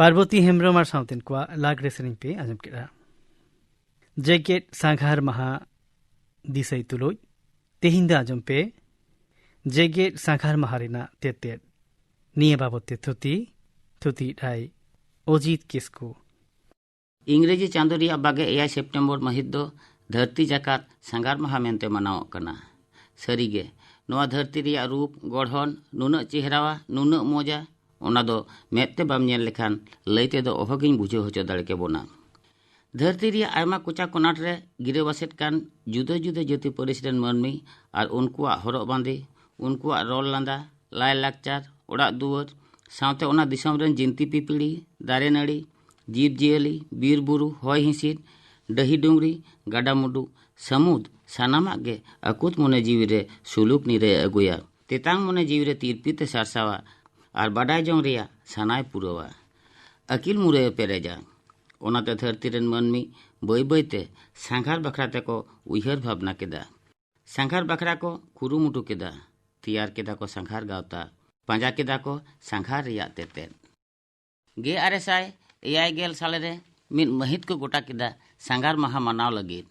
ᱯᱟᱨᱵᱚᱛᱤ ᱦᱮᱢᱵᱨᱚᱢ ᱟᱨ ᱥᱟᱶᱛᱮᱱ ᱠᱚᱣᱟᱜ ᱞᱟᱜᱽᱲᱮ ᱥᱮᱨᱮᱧ ᱯᱮ ᱟᱸᱡᱚᱢ ᱠᱮᱫᱟ᱾ ᱡᱮᱜᱮᱛ ᱥᱟᱸᱜᱷᱟᱨ ᱢᱟᱦᱟ ᱫᱤᱥᱟᱹᱭ ᱛᱩᱞᱩᱡ ᱛᱮᱦᱮᱧ ᱫᱚ ᱟᱸᱡᱚᱢ ᱯᱮ ᱡᱮᱜᱮᱛ ᱥᱟᱸᱜᱷᱟᱨ ᱢᱟᱦᱟ ᱨᱮᱱᱟᱜ ᱛᱮᱛᱮᱫ᱾ ᱱᱤᱭᱟᱹ ᱵᱟᱵᱚᱛ ᱛᱮ ᱛᱷᱩᱛᱤ, ᱛᱷᱩᱛᱤᱭᱮᱫᱟᱭ ᱚᱡᱤᱛ ᱠᱤᱥᱠᱩ᱾ ᱤᱝᱨᱮᱡᱤ ᱪᱟᱸᱫᱚ ᱨᱮᱭᱟᱜ ᱵᱟᱜᱮ ᱮᱭᱟᱭ ᱥᱮᱯᱴᱮᱢᱵᱚᱨ ᱢᱟᱹᱦᱤᱛ ᱫᱚ ᱫᱷᱟᱹᱨᱛᱤ ᱡᱟᱠᱟᱛ ᱥᱟᱸᱜᱷᱟᱨ ᱢᱟᱦᱟ ᱢᱮᱱᱛᱮ ᱢᱟᱱᱟᱣᱚᱜ ᱠᱟᱱᱟ᱾ ᱥᱟᱹᱨᱤᱜᱮ, ᱱᱚᱣᱟ ᱫᱷᱟᱹᱨᱛᱤ ᱨᱮᱭᱟᱜ ᱨᱩᱯ ᱜᱚᱲᱦᱚᱱ ᱱᱩᱱᱟᱹᱜ ᱪᱮᱦᱨᱟᱣᱟ, ᱱᱩᱱᱟᱹᱜ ᱢᱚᱡᱟ, ᱚᱱᱟ ᱫᱚ ᱢᱮᱫ ᱛᱮ ᱵᱟᱢ ᱧᱮᱞ ᱞᱮᱠᱷᱟᱱ ᱞᱟᱹᱭ ᱛᱮᱫᱚ ᱚᱦᱚᱜᱤᱧ ᱵᱩᱡᱷᱟᱹᱣ ᱦᱚᱪᱚ ᱫᱟᱲᱮ ᱠᱮᱵᱚᱱᱟ᱾ ᱫᱷᱟᱹᱨᱛᱤ ᱨᱮᱭᱟᱜ ᱟᱭᱢᱟ ᱠᱚᱪᱟ ᱠᱚᱱᱟᱴ ᱨᱮ ᱜᱤᱨᱟᱹᱵᱟᱥᱮᱫ ᱠᱟᱱ ᱡᱩᱫᱟᱹ ᱡᱩᱫᱟᱹ ᱡᱟᱹᱛᱤ ᱯᱟᱹᱨᱤᱥ ᱨᱮᱱ ᱢᱟᱹᱱᱢᱤ ᱟᱨ ᱩᱱᱠᱩᱣᱟᱜ ᱦᱚᱨᱚᱜ ᱵᱟᱸᱫᱮ, ᱩᱱᱠᱩᱣᱟᱜ ᱨᱚᱲ ᱞᱟᱸᱫᱟ, ᱞᱟᱭᱼᱞᱟᱠᱪᱟᱨ, ᱚᱲᱟᱜ ᱫᱩᱣᱟᱹᱨ, ᱥᱟᱶᱛᱮ ᱚᱱᱟ ᱫᱤᱥᱚᱢ ᱨᱮᱱ ᱡᱤᱱᱛᱤ ᱯᱤᱯᱤᱲᱤ, ᱫᱟᱨᱮ ᱱᱟᱹᱲᱤ, ᱡᱤᱵᱽ ᱡᱤᱭᱟᱹᱞᱤ, ᱵᱤᱨ ᱵᱩᱨᱩ, ᱦᱚᱭ ᱦᱤᱸᱥᱤᱫ, ᱰᱟᱹᱦᱤ ᱰᱩᱝᱨᱤ, ᱜᱟᱰᱟ ᱢᱩᱰᱩ, ᱥᱟᱹᱢᱩᱫ, ᱥᱟᱱᱟᱢᱟᱜ ᱜᱮ ᱟᱹᱠᱩᱛ ᱢᱚᱱᱮ ᱡᱤᱣᱤ ᱨᱮ ᱥᱩᱞᱩᱠ ᱱᱤᱨᱟᱹᱭ ᱟᱹᱜᱩᱭᱟ᱾ ᱛᱮᱛᱟᱝ ᱢᱚᱱᱮ ᱡᱤᱣᱤ ᱨᱮ ᱛᱤᱨᱯᱤᱛ ᱮ ᱥᱟᱨᱥᱟᱣᱟ ᱟᱨ ᱵᱟᱰᱟᱭ ᱡᱚᱝ ᱨᱮᱭᱟᱜ ᱥᱟᱱᱟᱭ ᱯᱩᱨᱟᱹᱣᱟ᱾ ᱟᱹᱠᱤᱞ ᱢᱩᱨᱟᱹᱭ ᱮ ᱯᱮᱨᱮᱡᱟ᱾ ᱚᱱᱟᱛᱮ ᱫᱷᱟᱹᱨᱛᱤ ᱨᱮᱱ ᱢᱟᱹᱱᱢᱤ ᱵᱟᱹᱭ ᱵᱟᱹᱭ ᱛᱮ ᱥᱟᱸᱜᱷᱟᱨ ᱵᱟᱠᱷᱨᱟ ᱛᱮᱠᱚ ᱩᱭᱦᱟᱹᱨ ᱵᱷᱟᱵᱽᱱᱟ ᱠᱮᱫᱟ᱾ ᱥᱟᱸᱜᱷᱟᱨ ᱵᱟᱠᱷᱨᱟ ᱠᱚ ᱠᱩᱨᱩᱢᱩᱴᱩ ᱠᱮᱫᱟ, ᱛᱮᱭᱟᱨ ᱠᱮᱫᱟ ᱠᱚ ᱥᱟᱸᱜᱷᱟᱨ ᱜᱟᱶᱛᱟ, ᱯᱟᱸᱡᱟ ᱠᱮᱫᱟ ᱠᱚ ᱥᱟᱸᱜᱷᱟᱨ ᱨᱮᱭᱟᱜ ᱛᱮᱛᱮᱫ᱾ ᱜᱮᱞ ᱟᱨᱮ ᱥᱟᱭ ᱮᱭᱟᱭ ᱜᱮᱞ ᱥᱟᱞ ᱨᱮ ᱢᱤᱫ ᱢᱟᱹᱦᱤᱛ ᱠᱚ ᱜᱚᱴᱟ ᱠᱮᱫᱟ ᱥᱟᱸᱜᱷᱟᱨ ᱢᱟᱦᱟ ᱢᱟᱱᱟᱣ ᱞᱟᱹᱜᱤᱫ᱾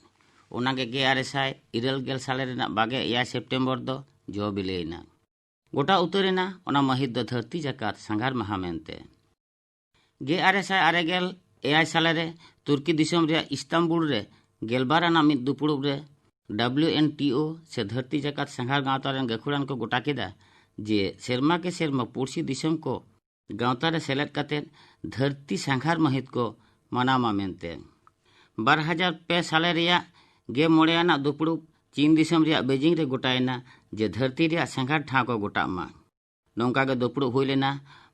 ᱚᱱᱟᱜᱮ ᱜᱮᱞ ᱟᱨᱮ ᱥᱟᱭ ᱤᱨᱟᱹᱞ ᱜᱮᱞ ᱥᱟᱞ ᱨᱮᱱᱟᱜ ᱵᱟᱜᱮ ᱮᱭᱟᱭ ᱥᱮᱯᱴᱮᱢᱵᱚᱨ ᱫᱚ ᱡᱚ ᱵᱤᱞᱤᱭᱮᱱᱟ᱾ ᱜᱚᱴᱟ ᱩᱛᱟᱹᱨᱮᱱᱟ ᱚᱱᱟ ᱢᱟᱹᱦᱤᱛ ᱫᱚ ᱫᱷᱟᱹᱨᱛᱤ ᱡᱟᱠᱟᱛ ᱥᱟᱸᱜᱷᱟᱨ ᱢᱟᱦᱟ ᱢᱮᱱᱛᱮ᱾ ᱜᱮᱞ ᱟᱨᱮ ᱥᱟᱭ ᱟᱨᱮ ᱜᱮᱞ ᱮᱭᱟᱭ ᱥᱟᱞᱮ ᱨᱮ ᱛᱩᱨᱠᱤ ᱫᱤᱥᱚᱢ ᱨᱮᱭᱟᱜ ᱤᱥᱛᱟᱢᱵᱩᱞ ᱨᱮ ᱜᱮᱞᱵᱟᱨ ᱟᱱᱟᱜ ᱢᱤᱫ ᱫᱩᱯᱲᱩᱵ ᱨᱮ ᱰᱟᱵᱞᱤᱭᱩ ᱮᱱ ᱴᱤ ᱳ ᱥᱮ ᱫᱷᱟᱹᱨᱛᱤ ᱡᱟᱠᱟᱛ ᱥᱟᱸᱜᱷᱟᱨ ᱜᱟᱶᱛᱟ ᱨᱮᱱ ᱜᱟᱹᱠᱷᱩᱲᱟᱱ ᱠᱚ ᱜᱚᱴᱟ ᱠᱮᱫᱟ ᱡᱮ ᱥᱮᱨᱢᱟ ᱠᱮ ᱥᱮᱨᱢᱟ ᱯᱩᱲᱥᱤ ᱫᱤᱥᱚᱢ ᱠᱚ ᱜᱟᱶᱛᱟ ᱨᱮ ᱥᱮᱞᱮᱫ ᱠᱟᱛᱮ ᱫᱷᱟᱹᱨᱛᱤ ᱥᱟᱸᱜᱷᱟᱨ ᱢᱟᱹᱦᱤᱛ ᱠᱚ ᱢᱟᱱᱟᱣ ᱢᱟ ᱢᱮᱱᱛᱮ᱾ ᱵᱟᱨ ᱦᱟᱡᱟᱨ ᱯᱮ ᱥᱟᱞᱮ ᱨᱮᱭᱟᱜ ᱜᱮᱞ ᱢᱚᱬᱮ ᱟᱱᱟᱜ ᱫᱩᱯᱲᱩᱵ ᱪᱤᱱ ᱫᱤᱥᱚᱢ ᱨᱮᱭᱟᱜ ᱵᱮᱡᱤᱝ ᱨᱮ ᱜᱚᱴᱟᱭᱮᱱᱟ ᱡᱮ ᱫᱷᱟᱹᱨᱛᱤ ᱨᱮᱭᱟᱜ ᱥᱟᱸᱜᱷᱟᱨ ᱴᱷᱟᱶ ᱠᱚ ᱜᱚᱴᱟᱜ ᱢᱟ᱾ ᱱᱚᱝᱠᱟ ᱜᱮ ᱫᱩᱯᱲᱩᱵ ᱦᱩᱭ ᱞᱮᱱᱟ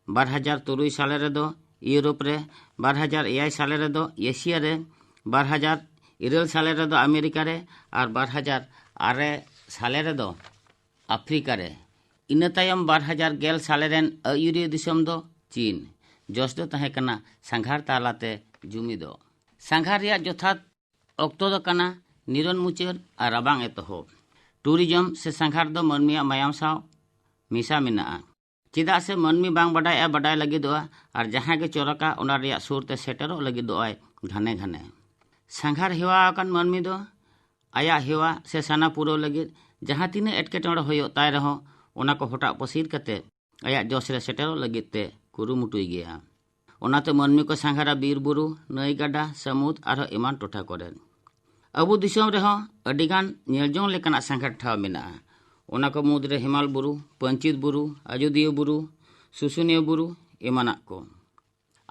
ᱵᱟᱨ ᱦᱟᱡᱟᱨ ᱛᱩᱨᱩᱭ ᱥᱟᱞᱮ ᱨᱮᱫᱚ ᱤᱭᱩᱨᱳᱯ ᱨᱮ, ᱵᱟᱨ ᱦᱟᱡᱟᱨ ᱮᱭᱟᱭ ᱥᱟᱞᱮ ᱨᱮᱫᱚ ᱮᱥᱤᱭᱟ ᱨᱮ, ᱵᱟᱨ ᱦᱟᱡᱟᱨ ᱤᱨᱟᱹᱞ ᱥᱟᱞᱮ ᱨᱮᱫᱚ ᱟᱢᱮᱨᱤᱠᱟ ᱨᱮ ᱟᱨ ᱵᱟᱨ ᱦᱟᱡᱟᱨ ᱟᱨᱮ ᱥᱟᱞᱮ ᱨᱮᱫᱚ ᱟᱯᱷᱨᱤᱠᱟ ᱨᱮ᱾ ᱤᱱᱟᱹ ᱛᱟᱭᱚᱢ ᱵᱟᱨ ᱦᱟᱡᱟᱨ ᱜᱮᱞ ᱥᱟᱞᱮ ᱨᱮᱱ ᱟᱹᱭᱩᱨᱤᱭᱟᱹ ᱫᱤᱥᱚᱢ ᱫᱚ ᱪᱤᱱ᱾ ᱡᱚᱥ ᱫᱚ ᱛᱟᱦᱮᱸ ᱠᱟᱱᱟ ᱥᱟᱸᱜᱷᱟᱨ ᱛᱟᱞᱟᱛᱮ ᱡᱩᱢᱤᱫᱚᱜ᱾ ᱥᱟᱸᱜᱷᱟᱨ ᱨᱮᱭᱟᱜ ᱡᱚᱛᱷᱟᱛ ᱚᱠᱛᱚ ᱫᱚ ᱠᱟᱱᱟ ᱱᱤᱨᱚᱱ ᱢᱩᱪᱟᱹᱫ ᱟᱨ ᱨᱟᱵᱟᱝ ᱮᱛᱚᱦᱚᱵ᱾ ᱴᱩᱨᱤᱡᱚᱢ ᱥᱮ ᱥᱟᱸᱜᱷᱟᱨ ᱫᱚ ᱢᱟᱹᱱᱢᱤᱭᱟᱜ ᱢᱟᱭᱟᱢ ᱥᱟᱶ ᱢᱮᱥᱟ ᱢᱮᱱᱟᱜᱼᱟ᱾ ᱪᱮᱫᱟᱜ ᱥᱮ ᱢᱟᱹᱱᱢᱤ ᱵᱟᱝ ᱵᱟᱰᱟᱭᱟᱜ ᱮ ᱵᱟᱰᱟᱭ ᱞᱟᱹᱜᱤᱫᱚᱜᱼᱟ, ᱟᱨ ᱡᱟᱦᱟᱸ ᱜᱮ ᱪᱚᱨᱚᱠᱟ ᱚᱱᱟ ᱨᱮᱭᱟᱜ ᱥᱩᱨ ᱛᱮ ᱥᱮᱴᱮᱨᱚᱜ ᱞᱟᱹᱜᱤᱫᱚᱜᱼᱟᱭ ᱜᱷᱟᱱᱮ ᱜᱷᱟᱱᱮ᱾ ᱥᱟᱸᱜᱷᱟᱨ ᱦᱮᱣᱟ ᱟᱠᱟᱱ ᱢᱟᱹᱱᱢᱤ ᱫᱚ ᱟᱭᱟᱜ ᱦᱮᱣᱟ ᱥᱮ ᱥᱟᱱᱟ ᱯᱩᱨᱟᱹᱣ ᱞᱟᱹᱜᱤᱫ ᱡᱟᱦᱟᱸ ᱛᱤᱱᱟᱹᱜ ᱮᱴᱠᱮᱴᱚᱬᱮ ᱦᱩᱭᱩᱜ ᱛᱟᱭ ᱨᱮᱦᱚᱸ, ᱚᱱᱟ ᱠᱚ ᱦᱚᱴᱟᱜ ᱯᱟᱹᱥᱤᱨ ᱠᱟᱛᱮ ᱟᱭᱟᱜ ᱡᱚᱥ ᱨᱮ ᱥᱮᱴᱮᱨᱚᱜ ᱞᱟᱹᱜᱤᱫ ᱛᱮ ᱠᱩᱨᱩᱢᱩᱴᱩᱭ ᱜᱮᱭᱟ᱾ ᱚᱱᱟᱛᱮ ᱢᱟᱹᱱᱢᱤ ᱠᱚ ᱥᱟᱸᱜᱷᱟᱨᱟ ᱵᱤᱨ ᱵᱩᱨᱩ, ᱱᱟᱹᱭ ᱜᱟᱰᱟ, ᱥᱟᱹᱢᱩᱫ ᱟᱨᱦᱚᱸ ᱮᱢᱟᱱ ᱴᱚᱴᱷᱟ ᱠᱚᱨᱮ᱾ ᱟᱵᱚ ᱫᱤᱥᱚᱢ ᱨᱮᱦᱚᱸ ᱟᱹᱰᱤᱜᱟᱱ ᱧᱮᱞ ᱡᱚᱝ ᱞᱮᱠᱟᱱᱟᱜ ᱥᱟᱸᱜᱷᱟᱨ ᱴᱷᱟᱶ ᱢᱮᱱᱟᱜᱼᱟ᱾ ᱚᱱᱟ ᱠᱚ ᱢᱩᱫᱽᱨᱮ ᱦᱮᱢᱟᱞ ᱵᱩᱨᱩ, ᱯᱟᱹᱧᱪᱤᱛ ᱵᱩᱨᱩ, ᱟᱡᱳᱫᱤᱭᱟᱹ ᱵᱩᱨᱩ, ᱥᱩᱥᱩᱱᱤᱭᱟᱹ ᱵᱩᱨᱩ ᱮᱢᱟᱱᱟᱜ ᱠᱚ᱾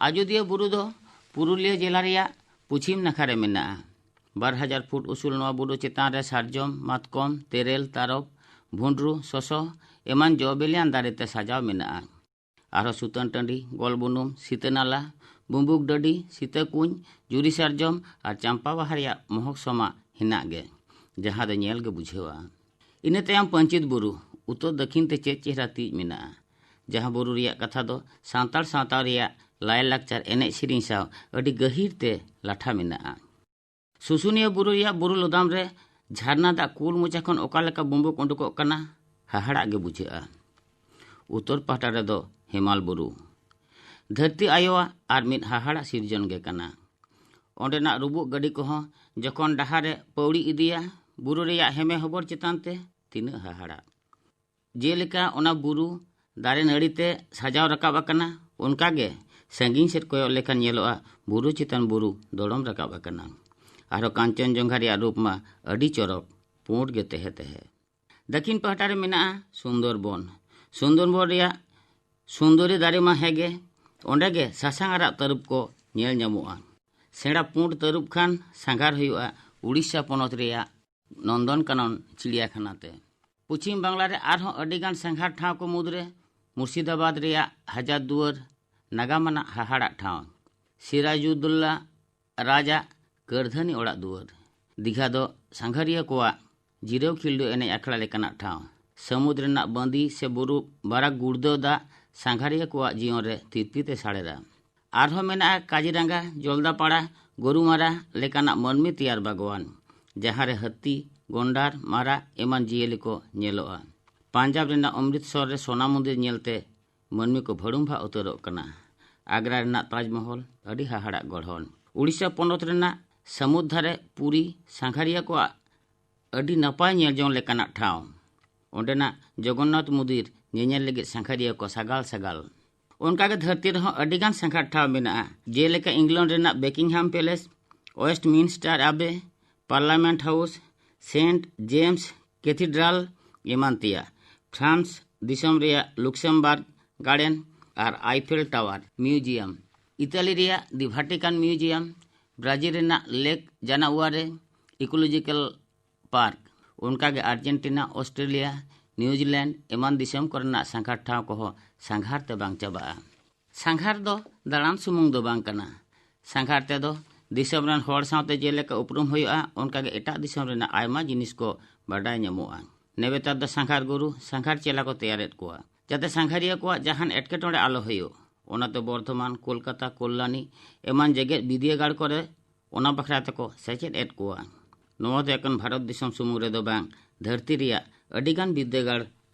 ᱟᱡᱳᱫᱤᱭᱟᱹ ᱵᱩᱨᱩ ᱫᱚ ᱯᱩᱨᱩᱞᱤᱭᱟᱹ ᱡᱮᱞᱟ ᱨᱮᱭᱟᱜ ᱯᱚᱪᱷᱤᱢ ᱱᱟᱠᱷᱟ ᱨᱮ ᱢᱮᱱᱟᱜᱼᱟ᱾ ᱵᱟᱨ ᱦᱟᱡᱟᱨ ᱯᱷᱩᱴ ᱩᱥᱩᱞ ᱱᱚᱣᱟ ᱵᱩᱨᱩ ᱪᱮᱛᱟᱱ ᱨᱮ ᱥᱟᱨᱡᱚᱢ, ᱢᱟᱛᱠᱚᱢ, ᱛᱮᱨᱮᱞ, ᱛᱟᱨᱚᱵ, ᱵᱷᱩᱸᱰᱨᱩ, ᱥᱚᱥᱚ ᱮᱢᱟᱱ ᱡᱚ ᱵᱤᱞᱤᱭᱟᱱ ᱫᱟᱨᱮ ᱛᱮ ᱥᱟᱡᱟᱣ ᱢᱮᱱᱟᱜᱼᱟ᱾ ᱟᱨᱦᱚᱸ ᱥᱩᱛᱟᱹᱱ ᱴᱟᱺᱰᱤ, ᱜᱚᱞ ᱵᱩᱱᱩᱢ, ᱥᱤᱛᱟᱹ ᱱᱟᱞᱟ, ᱵᱩᱢᱵᱩᱠ ᱰᱟᱹᱰᱤ, ᱥᱤᱛᱟᱹ ᱠᱩᱧ, ᱡᱩᱨᱤ ᱥᱟᱨᱡᱚᱢ ᱟᱨ ᱪᱟᱢᱯᱟ ᱵᱟᱦᱟ ᱨᱮᱭᱟᱜ ᱢᱚᱦᱚᱠ ᱥᱚᱢᱟ ᱦᱮᱱᱟᱜ ᱜᱮ, ᱡᱟᱦᱟᱸ ᱫᱚ ᱧᱮᱞ ᱜᱮ ᱵᱩᱡᱷᱟᱹᱣᱟ᱾ ᱤᱱᱟᱹ ᱛᱟᱭᱚᱢ ᱯᱟᱹᱧᱪᱤᱛ ᱵᱩᱨᱩ, ᱩᱛᱚᱨ ᱫᱟᱹᱠᱷᱤᱱ ᱛᱮ ᱪᱮᱫ ᱪᱮᱦᱨᱟ ᱛᱤᱡ ᱢᱮᱱᱟᱜᱼᱟ, ᱡᱟᱦᱟᱸ ᱵᱩᱨᱩ ᱨᱮᱭᱟᱜ ᱠᱟᱛᱷᱟ ᱫᱚ ᱥᱟᱱᱛᱟᱲ ᱥᱟᱶᱛᱟ ᱨᱮᱭᱟᱜ ᱞᱟᱭᱼᱞᱟᱠᱪᱟᱨ, ᱮᱱᱮᱡ ᱥᱮᱨᱮᱧ ᱥᱟᱶ ᱟᱹᱰᱤ ᱜᱟᱹᱦᱤᱨ ᱛᱮ ᱞᱟᱴᱷᱟ ᱢᱮᱱᱟᱜᱼᱟ᱾ ᱥᱩᱥᱩᱱᱤᱭᱟᱹ ᱵᱩᱨᱩ ᱨᱮᱭᱟᱜ ᱵᱩᱨᱩ ᱞᱚᱫᱟᱢ ᱨᱮ ᱡᱷᱟᱨᱱᱟ ᱫᱟᱜ ᱠᱩᱞ ᱢᱚᱪᱟ ᱠᱷᱚᱱ ᱚᱠᱟ ᱞᱮᱠᱟ ᱵᱩᱢᱵᱩᱠ ᱩᱰᱩᱠᱚᱜ ᱠᱟᱱᱟ, ᱦᱟᱦᱟᱲᱟᱜ ᱜᱮ ᱵᱩᱡᱷᱟᱹᱜᱼᱟ᱾ ᱩᱛᱚᱨ ᱯᱟᱦᱴᱟ ᱨᱮᱫᱚ ᱦᱮᱢᱟᱞ ᱵᱩᱨᱩ, ᱫᱷᱟᱹᱨᱛᱤ ᱟᱭᱳᱣᱟᱜ ᱟᱨ ᱢᱤᱫ ᱦᱟᱦᱟᱲᱟᱜ ᱥᱤᱨᱡᱚᱱ ᱜᱮ ᱠᱟᱱᱟ᱾ ᱚᱸᱰᱮᱱᱟᱜ ᱨᱩᱵᱩᱜ ᱜᱟᱹᱰᱤ ᱠᱚᱦᱚᱸ ᱡᱚᱠᱷᱚᱱ ᱰᱟᱦᱟᱨ ᱨᱮ ᱯᱟᱹᱣᱲᱤ ᱤᱫᱤᱭᱟ, ᱵᱩᱨᱩ ᱨᱮᱭᱟᱜ ᱦᱮᱢᱮ ᱦᱚᱵᱚᱨ ᱪᱮᱛᱟᱱ ᱛᱮ ᱛᱤᱱᱟᱹᱜ ᱦᱟᱦᱟᱲᱟᱜ᱾ ᱡᱮᱞᱮᱠᱟ ᱚᱱᱟ ᱵᱩᱨᱩ ᱫᱟᱨᱮ ᱱᱟᱹᱲᱤ ᱛᱮ ᱥᱟᱡᱟᱣ ᱨᱟᱠᱟᱵ ᱟᱠᱟᱱᱟ, ᱚᱱᱠᱟ ᱜᱮ ᱥᱟᱺᱜᱤᱧ ᱥᱮᱫ ᱠᱚᱭᱚᱜ ᱞᱮᱠᱷᱟᱱ ᱧᱮᱞᱚᱜᱼᱟ ᱵᱩᱨᱩ ᱪᱮᱛᱟᱱ ᱵᱩᱨᱩ ᱫᱚᱲᱚᱢ ᱨᱟᱠᱟᱵ ᱟᱠᱟᱱᱟ᱾ ᱟᱨᱦᱚᱸ ᱠᱟᱧᱪᱚᱱᱡᱚᱝᱜᱷᱟ ᱨᱮᱭᱟᱜ ᱨᱩᱯ ᱢᱟ ᱟᱹᱰᱤ ᱪᱚᱨᱚᱠ, ᱯᱩᱸᱰ ᱜᱮ ᱛᱟᱦᱮᱸ ᱛᱟᱦᱮᱸ᱾ ᱫᱟᱹᱠᱷᱤᱱ ᱯᱟᱦᱴᱟ ᱨᱮ ᱢᱮᱱᱟᱜᱼᱟ ᱥᱩᱱᱫᱚᱨᱵᱚᱱ᱾ ᱥᱩᱱᱫᱚᱨᱵᱚᱱ ᱨᱮᱭᱟᱜ ᱥᱩᱱᱫᱚᱨᱤ ᱫᱟᱨᱮ ᱢᱟ ᱦᱮᱸᱜᱮ, ᱚᱸᱰᱮ ᱜᱮ ᱥᱟᱥᱟᱝ ᱟᱨᱟᱜ ᱛᱟᱹᱨᱩᱵ ᱠᱚ ᱧᱮᱞ ᱧᱟᱢᱚᱜᱼᱟ᱾ ᱥᱮᱬᱟ ᱯᱩᱸᱰ ᱛᱟᱹᱨᱩᱵ ᱠᱷᱟᱱ ᱥᱟᱸᱜᱷᱟᱨ ᱦᱩᱭᱩᱜᱼᱟ ᱩᱲᱤᱥᱥᱟ ᱯᱚᱱᱚᱛ ᱨᱮᱭᱟᱜ ᱱᱚᱱᱫᱚᱱᱠᱟᱱᱚᱱ ᱪᱤᱲᱤᱭᱟᱠᱷᱟᱱᱟ ᱛᱮ᱾ ᱯᱚᱪᱷᱤᱢ ᱵᱟᱝᱞᱟ ᱨᱮ ᱟᱨᱦᱚᱸ ᱟᱹᱰᱤᱜᱟᱱ ᱥᱟᱸᱜᱷᱟᱨ ᱴᱷᱟᱶ ᱠᱚ ᱢᱩᱫᱽᱨᱮ ᱢᱩᱨᱥᱤᱫᱟᱵᱟᱫᱽ ᱨᱮᱭᱟᱜ ᱦᱟᱡᱟᱨ ᱫᱩᱣᱟᱹᱨ, ᱱᱟᱜᱟᱢ ᱟᱱᱟᱜ ᱦᱟᱦᱟᱲᱟᱜ ᱴᱷᱟᱶ, ᱥᱤᱨᱟᱡᱩᱫᱫᱩᱞᱞᱟ ᱨᱟᱡᱽ ᱟᱜ ᱠᱟᱹᱨᱫᱷᱟᱹᱱᱤ ᱚᱲᱟᱜ ᱫᱩᱣᱟᱹᱨ᱾ ᱫᱤᱜᱷᱟ ᱫᱚ ᱥᱟᱸᱜᱷᱟᱨᱤᱭᱟᱹ ᱠᱚᱣᱟᱜ ᱡᱤᱨᱟᱹᱣ ᱠᱷᱤᱞᱰᱩ ᱮᱱᱮᱡ ᱟᱠᱷᱲᱟ ᱞᱮᱠᱟᱱᱟᱜ ᱴᱷᱟᱶ᱾ ᱥᱟᱹᱢᱩᱫ ᱨᱮᱱᱟᱜ ᱵᱟᱸᱫᱤ ᱥᱮ ᱵᱩᱨᱩ ᱵᱟᱨᱟᱠ ᱜᱩᱲᱫᱟᱹᱣ ᱫᱟᱜ ᱥᱟᱸᱜᱷᱟᱨᱤᱭᱟᱹ ᱠᱚᱣᱟᱜ ᱡᱤᱭᱚᱱ ᱨᱮ ᱛᱤᱨᱯᱤᱛ ᱮ ᱥᱟᱲᱮᱨᱟ᱾ ᱟᱨᱦᱚᱸ ᱢᱮᱱᱟᱜᱼᱟ ᱠᱟᱡᱤᱨᱟᱸᱜᱟ, ᱡᱚᱞᱫᱟᱯᱟᱲᱟ, ᱜᱚᱨᱩᱢᱟᱨᱟ ᱞᱮᱠᱟᱱᱟᱜ ᱢᱟᱹᱱᱢᱤ ᱛᱮᱭᱟᱨ ᱵᱟᱜᱽᱣᱟᱱ, ᱡᱟᱦᱟᱸ ᱨᱮ ᱦᱟᱹᱛᱤ, ᱜᱚᱱᱰᱟᱨ, ᱢᱟᱨᱟᱜ ᱮᱢᱟᱱ ᱡᱤᱭᱟᱹᱞᱤ ᱠᱚ ᱧᱮᱞᱚᱜᱼᱟ᱾ ᱯᱟᱧᱡᱟᱵᱽ ᱨᱮᱱᱟᱜ ᱚᱢᱨᱤᱛᱥᱚᱨ ᱨᱮ ᱥᱳᱱᱟ ᱢᱚᱱᱫᱤᱨ ᱧᱮᱞᱛᱮ ᱢᱟᱹᱱᱢᱤ ᱠᱚ ᱵᱷᱟᱹᱲᱩᱢᱵᱷᱟᱜ ᱩᱛᱟᱹᱨᱚᱜ ᱠᱟᱱᱟ᱾ ᱟᱜᱽᱨᱟ ᱨᱮᱱᱟᱜ ᱛᱟᱡᱽᱢᱚᱦᱚᱞ ᱟᱹᱰᱤ ᱦᱟᱦᱟᱲᱟᱜ ᱜᱚᱲᱦᱚᱱ᱾ ᱩᱲᱤᱥᱥᱟ ᱯᱚᱱᱚᱛ ᱨᱮᱱᱟᱜ ᱥᱟᱹᱢᱩᱫ ᱫᱷᱟᱨᱮ ᱯᱩᱨᱤ ᱥᱟᱸᱜᱷᱟᱨᱤᱭᱟᱹ ᱠᱚᱣᱟᱜ ᱟᱹᱰᱤ ᱱᱟᱯᱟᱭ ᱧᱮᱞ ᱡᱚᱝ ᱞᱮᱠᱟᱱᱟᱜ ᱴᱷᱟᱶ᱾ ᱚᱸᱰᱮᱱᱟᱜ ᱡᱚᱜᱚᱱᱱᱟᱛᱷ ᱢᱚᱱᱫᱤᱨ ᱧᱮᱧᱮᱞ ᱞᱟᱹᱜᱤᱫ ᱥᱟᱸᱜᱷᱟᱨᱤᱭᱟᱹ ᱠᱚ ᱥᱟᱜᱟᱞ ᱥᱟᱜᱟᱞ᱾ ᱚᱱᱠᱟᱜᱮ ᱫᱷᱟᱹᱨᱛᱤ ᱨᱮᱦᱚᱸ ᱟᱹᱰᱤᱜᱟᱱ ᱥᱟᱸᱜᱷᱟᱨ ᱴᱷᱟᱶ ᱢᱮᱱᱟᱜᱼᱟ, ᱡᱮᱞᱮᱠᱟ ᱤᱝᱞᱚᱱᱰ ᱨᱮᱱᱟᱜ ᱵᱮᱠᱤᱝᱦᱟᱢ palace, Westminster abbey, parliament house, saint James cathedral ᱮᱢᱟᱱ ᱛᱮᱭᱟᱜ, ᱯᱷᱨᱟᱱᱥ ᱫᱤᱥᱚᱢ ᱨᱮᱭᱟᱜ ᱞᱩᱠᱥᱮᱢᱵᱟᱨᱜ ᱜᱟᱨᱰᱮᱱ ᱟᱨ ᱟᱭᱯᱷᱮᱞ ᱴᱟᱣᱟᱨ ᱢᱤᱭᱩᱡᱤᱭᱟᱢ, ᱤᱛᱟᱞᱤ ᱨᱮᱭᱟᱜ ᱫᱤ ᱵᱷᱟᱴᱤᱠᱟᱱ ᱢᱤᱭᱩᱡᱤᱭᱟᱢ, ᱵᱨᱟᱡᱤᱞ ᱨᱮᱱᱟᱜ ᱞᱮᱠ ᱡᱟᱱᱟᱣᱟᱨᱮ ᱤᱠᱳᱞᱚᱡᱤᱠᱟᱞ ᱯᱟᱨᱠ, ᱚᱱᱠᱟᱜᱮ ᱟᱨᱡᱮᱱᱴᱤᱱᱟ, ᱚᱥᱴᱨᱮᱞᱤᱭᱟ, ᱱᱤᱭᱩᱡᱤᱞᱮᱱᱰ ᱮᱢᱟᱱ ᱫᱤᱥᱚᱢ ᱠᱚᱨᱮᱱᱟᱜ ᱥᱟᱸᱜᱷᱟᱨ ᱴᱷᱟᱶ ᱠᱚᱦᱚᱸ ᱥᱟᱸᱜᱷᱟᱨ ᱛᱮ ᱵᱟᱝ ᱪᱟᱵᱟᱜᱼᱟ᱾ ᱥᱟᱸᱜᱷᱟᱨ ᱫᱚ ᱫᱟᱬᱟᱱ ᱥᱩᱢᱩᱝ ᱫᱚ ᱵᱟᱝ ᱠᱟᱱᱟ᱾ ᱥᱟᱸᱜᱷᱟᱨ ᱛᱮᱫᱚ ᱫᱤᱥᱚᱢ ᱨᱮᱱ ᱦᱚᱲ ᱥᱟᱶᱛᱮ ᱡᱮᱞᱮᱠᱟ ᱩᱯᱨᱩᱢ ᱦᱩᱭᱩᱜᱼᱟ, ᱚᱱᱠᱟᱜᱮ ᱮᱴᱟᱜ ᱫᱤᱥᱚᱢ ᱨᱮᱱᱟᱜ ᱟᱭᱢᱟ ᱡᱤᱱᱤᱥ ᱠᱚ ᱵᱟᱰᱟᱭ ᱧᱟᱢᱚᱜᱼᱟ᱾ ᱱᱮᱵᱮᱛᱟᱨ ᱫᱚ ᱥᱟᱸᱜᱷᱟᱨ ᱜᱩᱨᱩ, ᱥᱟᱸᱜᱷᱟᱨ ᱪᱮᱞᱟ ᱠᱚ ᱛᱮᱭᱟᱨᱮᱫ ᱠᱚᱣᱟ, ᱡᱟᱛᱮ ᱥᱟᱸᱜᱷᱟᱨᱤᱭᱟᱹ ᱠᱚᱣᱟᱜ ᱡᱟᱦᱟᱱ ᱮᱴᱠᱮᱴᱚᱬᱮ ᱟᱞᱚ ᱦᱩᱭᱩᱜ᱾ ᱚᱱᱟᱛᱮ ᱵᱚᱨᱫᱷᱚᱢᱟᱱ, ᱠᱳᱞᱠᱟᱛᱟ, ᱠᱚᱞᱞᱟᱱᱤ ᱮᱢᱟᱱ ᱡᱮᱜᱮᱛ ᱵᱤᱨᱫᱟᱹᱜᱟᱲ ᱠᱚᱨᱮ ᱚᱱᱟ ᱵᱟᱠᱷᱨᱟ ᱛᱮᱠᱚ ᱥᱮᱪᱮᱫ ᱮᱫ ᱠᱚᱣᱟ᱾ ᱱᱚᱣᱟ ᱫᱚ ᱮᱠᱮᱱ ᱵᱷᱟᱨᱚᱛ ᱫᱤᱥᱚᱢ ᱥᱩᱢᱩᱝ ᱨᱮᱫᱚ ᱵᱟᱝ, ᱫᱷᱟᱹᱨᱛᱤ ᱨᱮᱭᱟᱜ ᱟᱹᱰᱤᱜᱟᱱ ᱵᱤᱨᱫᱟᱹᱜᱟᱲ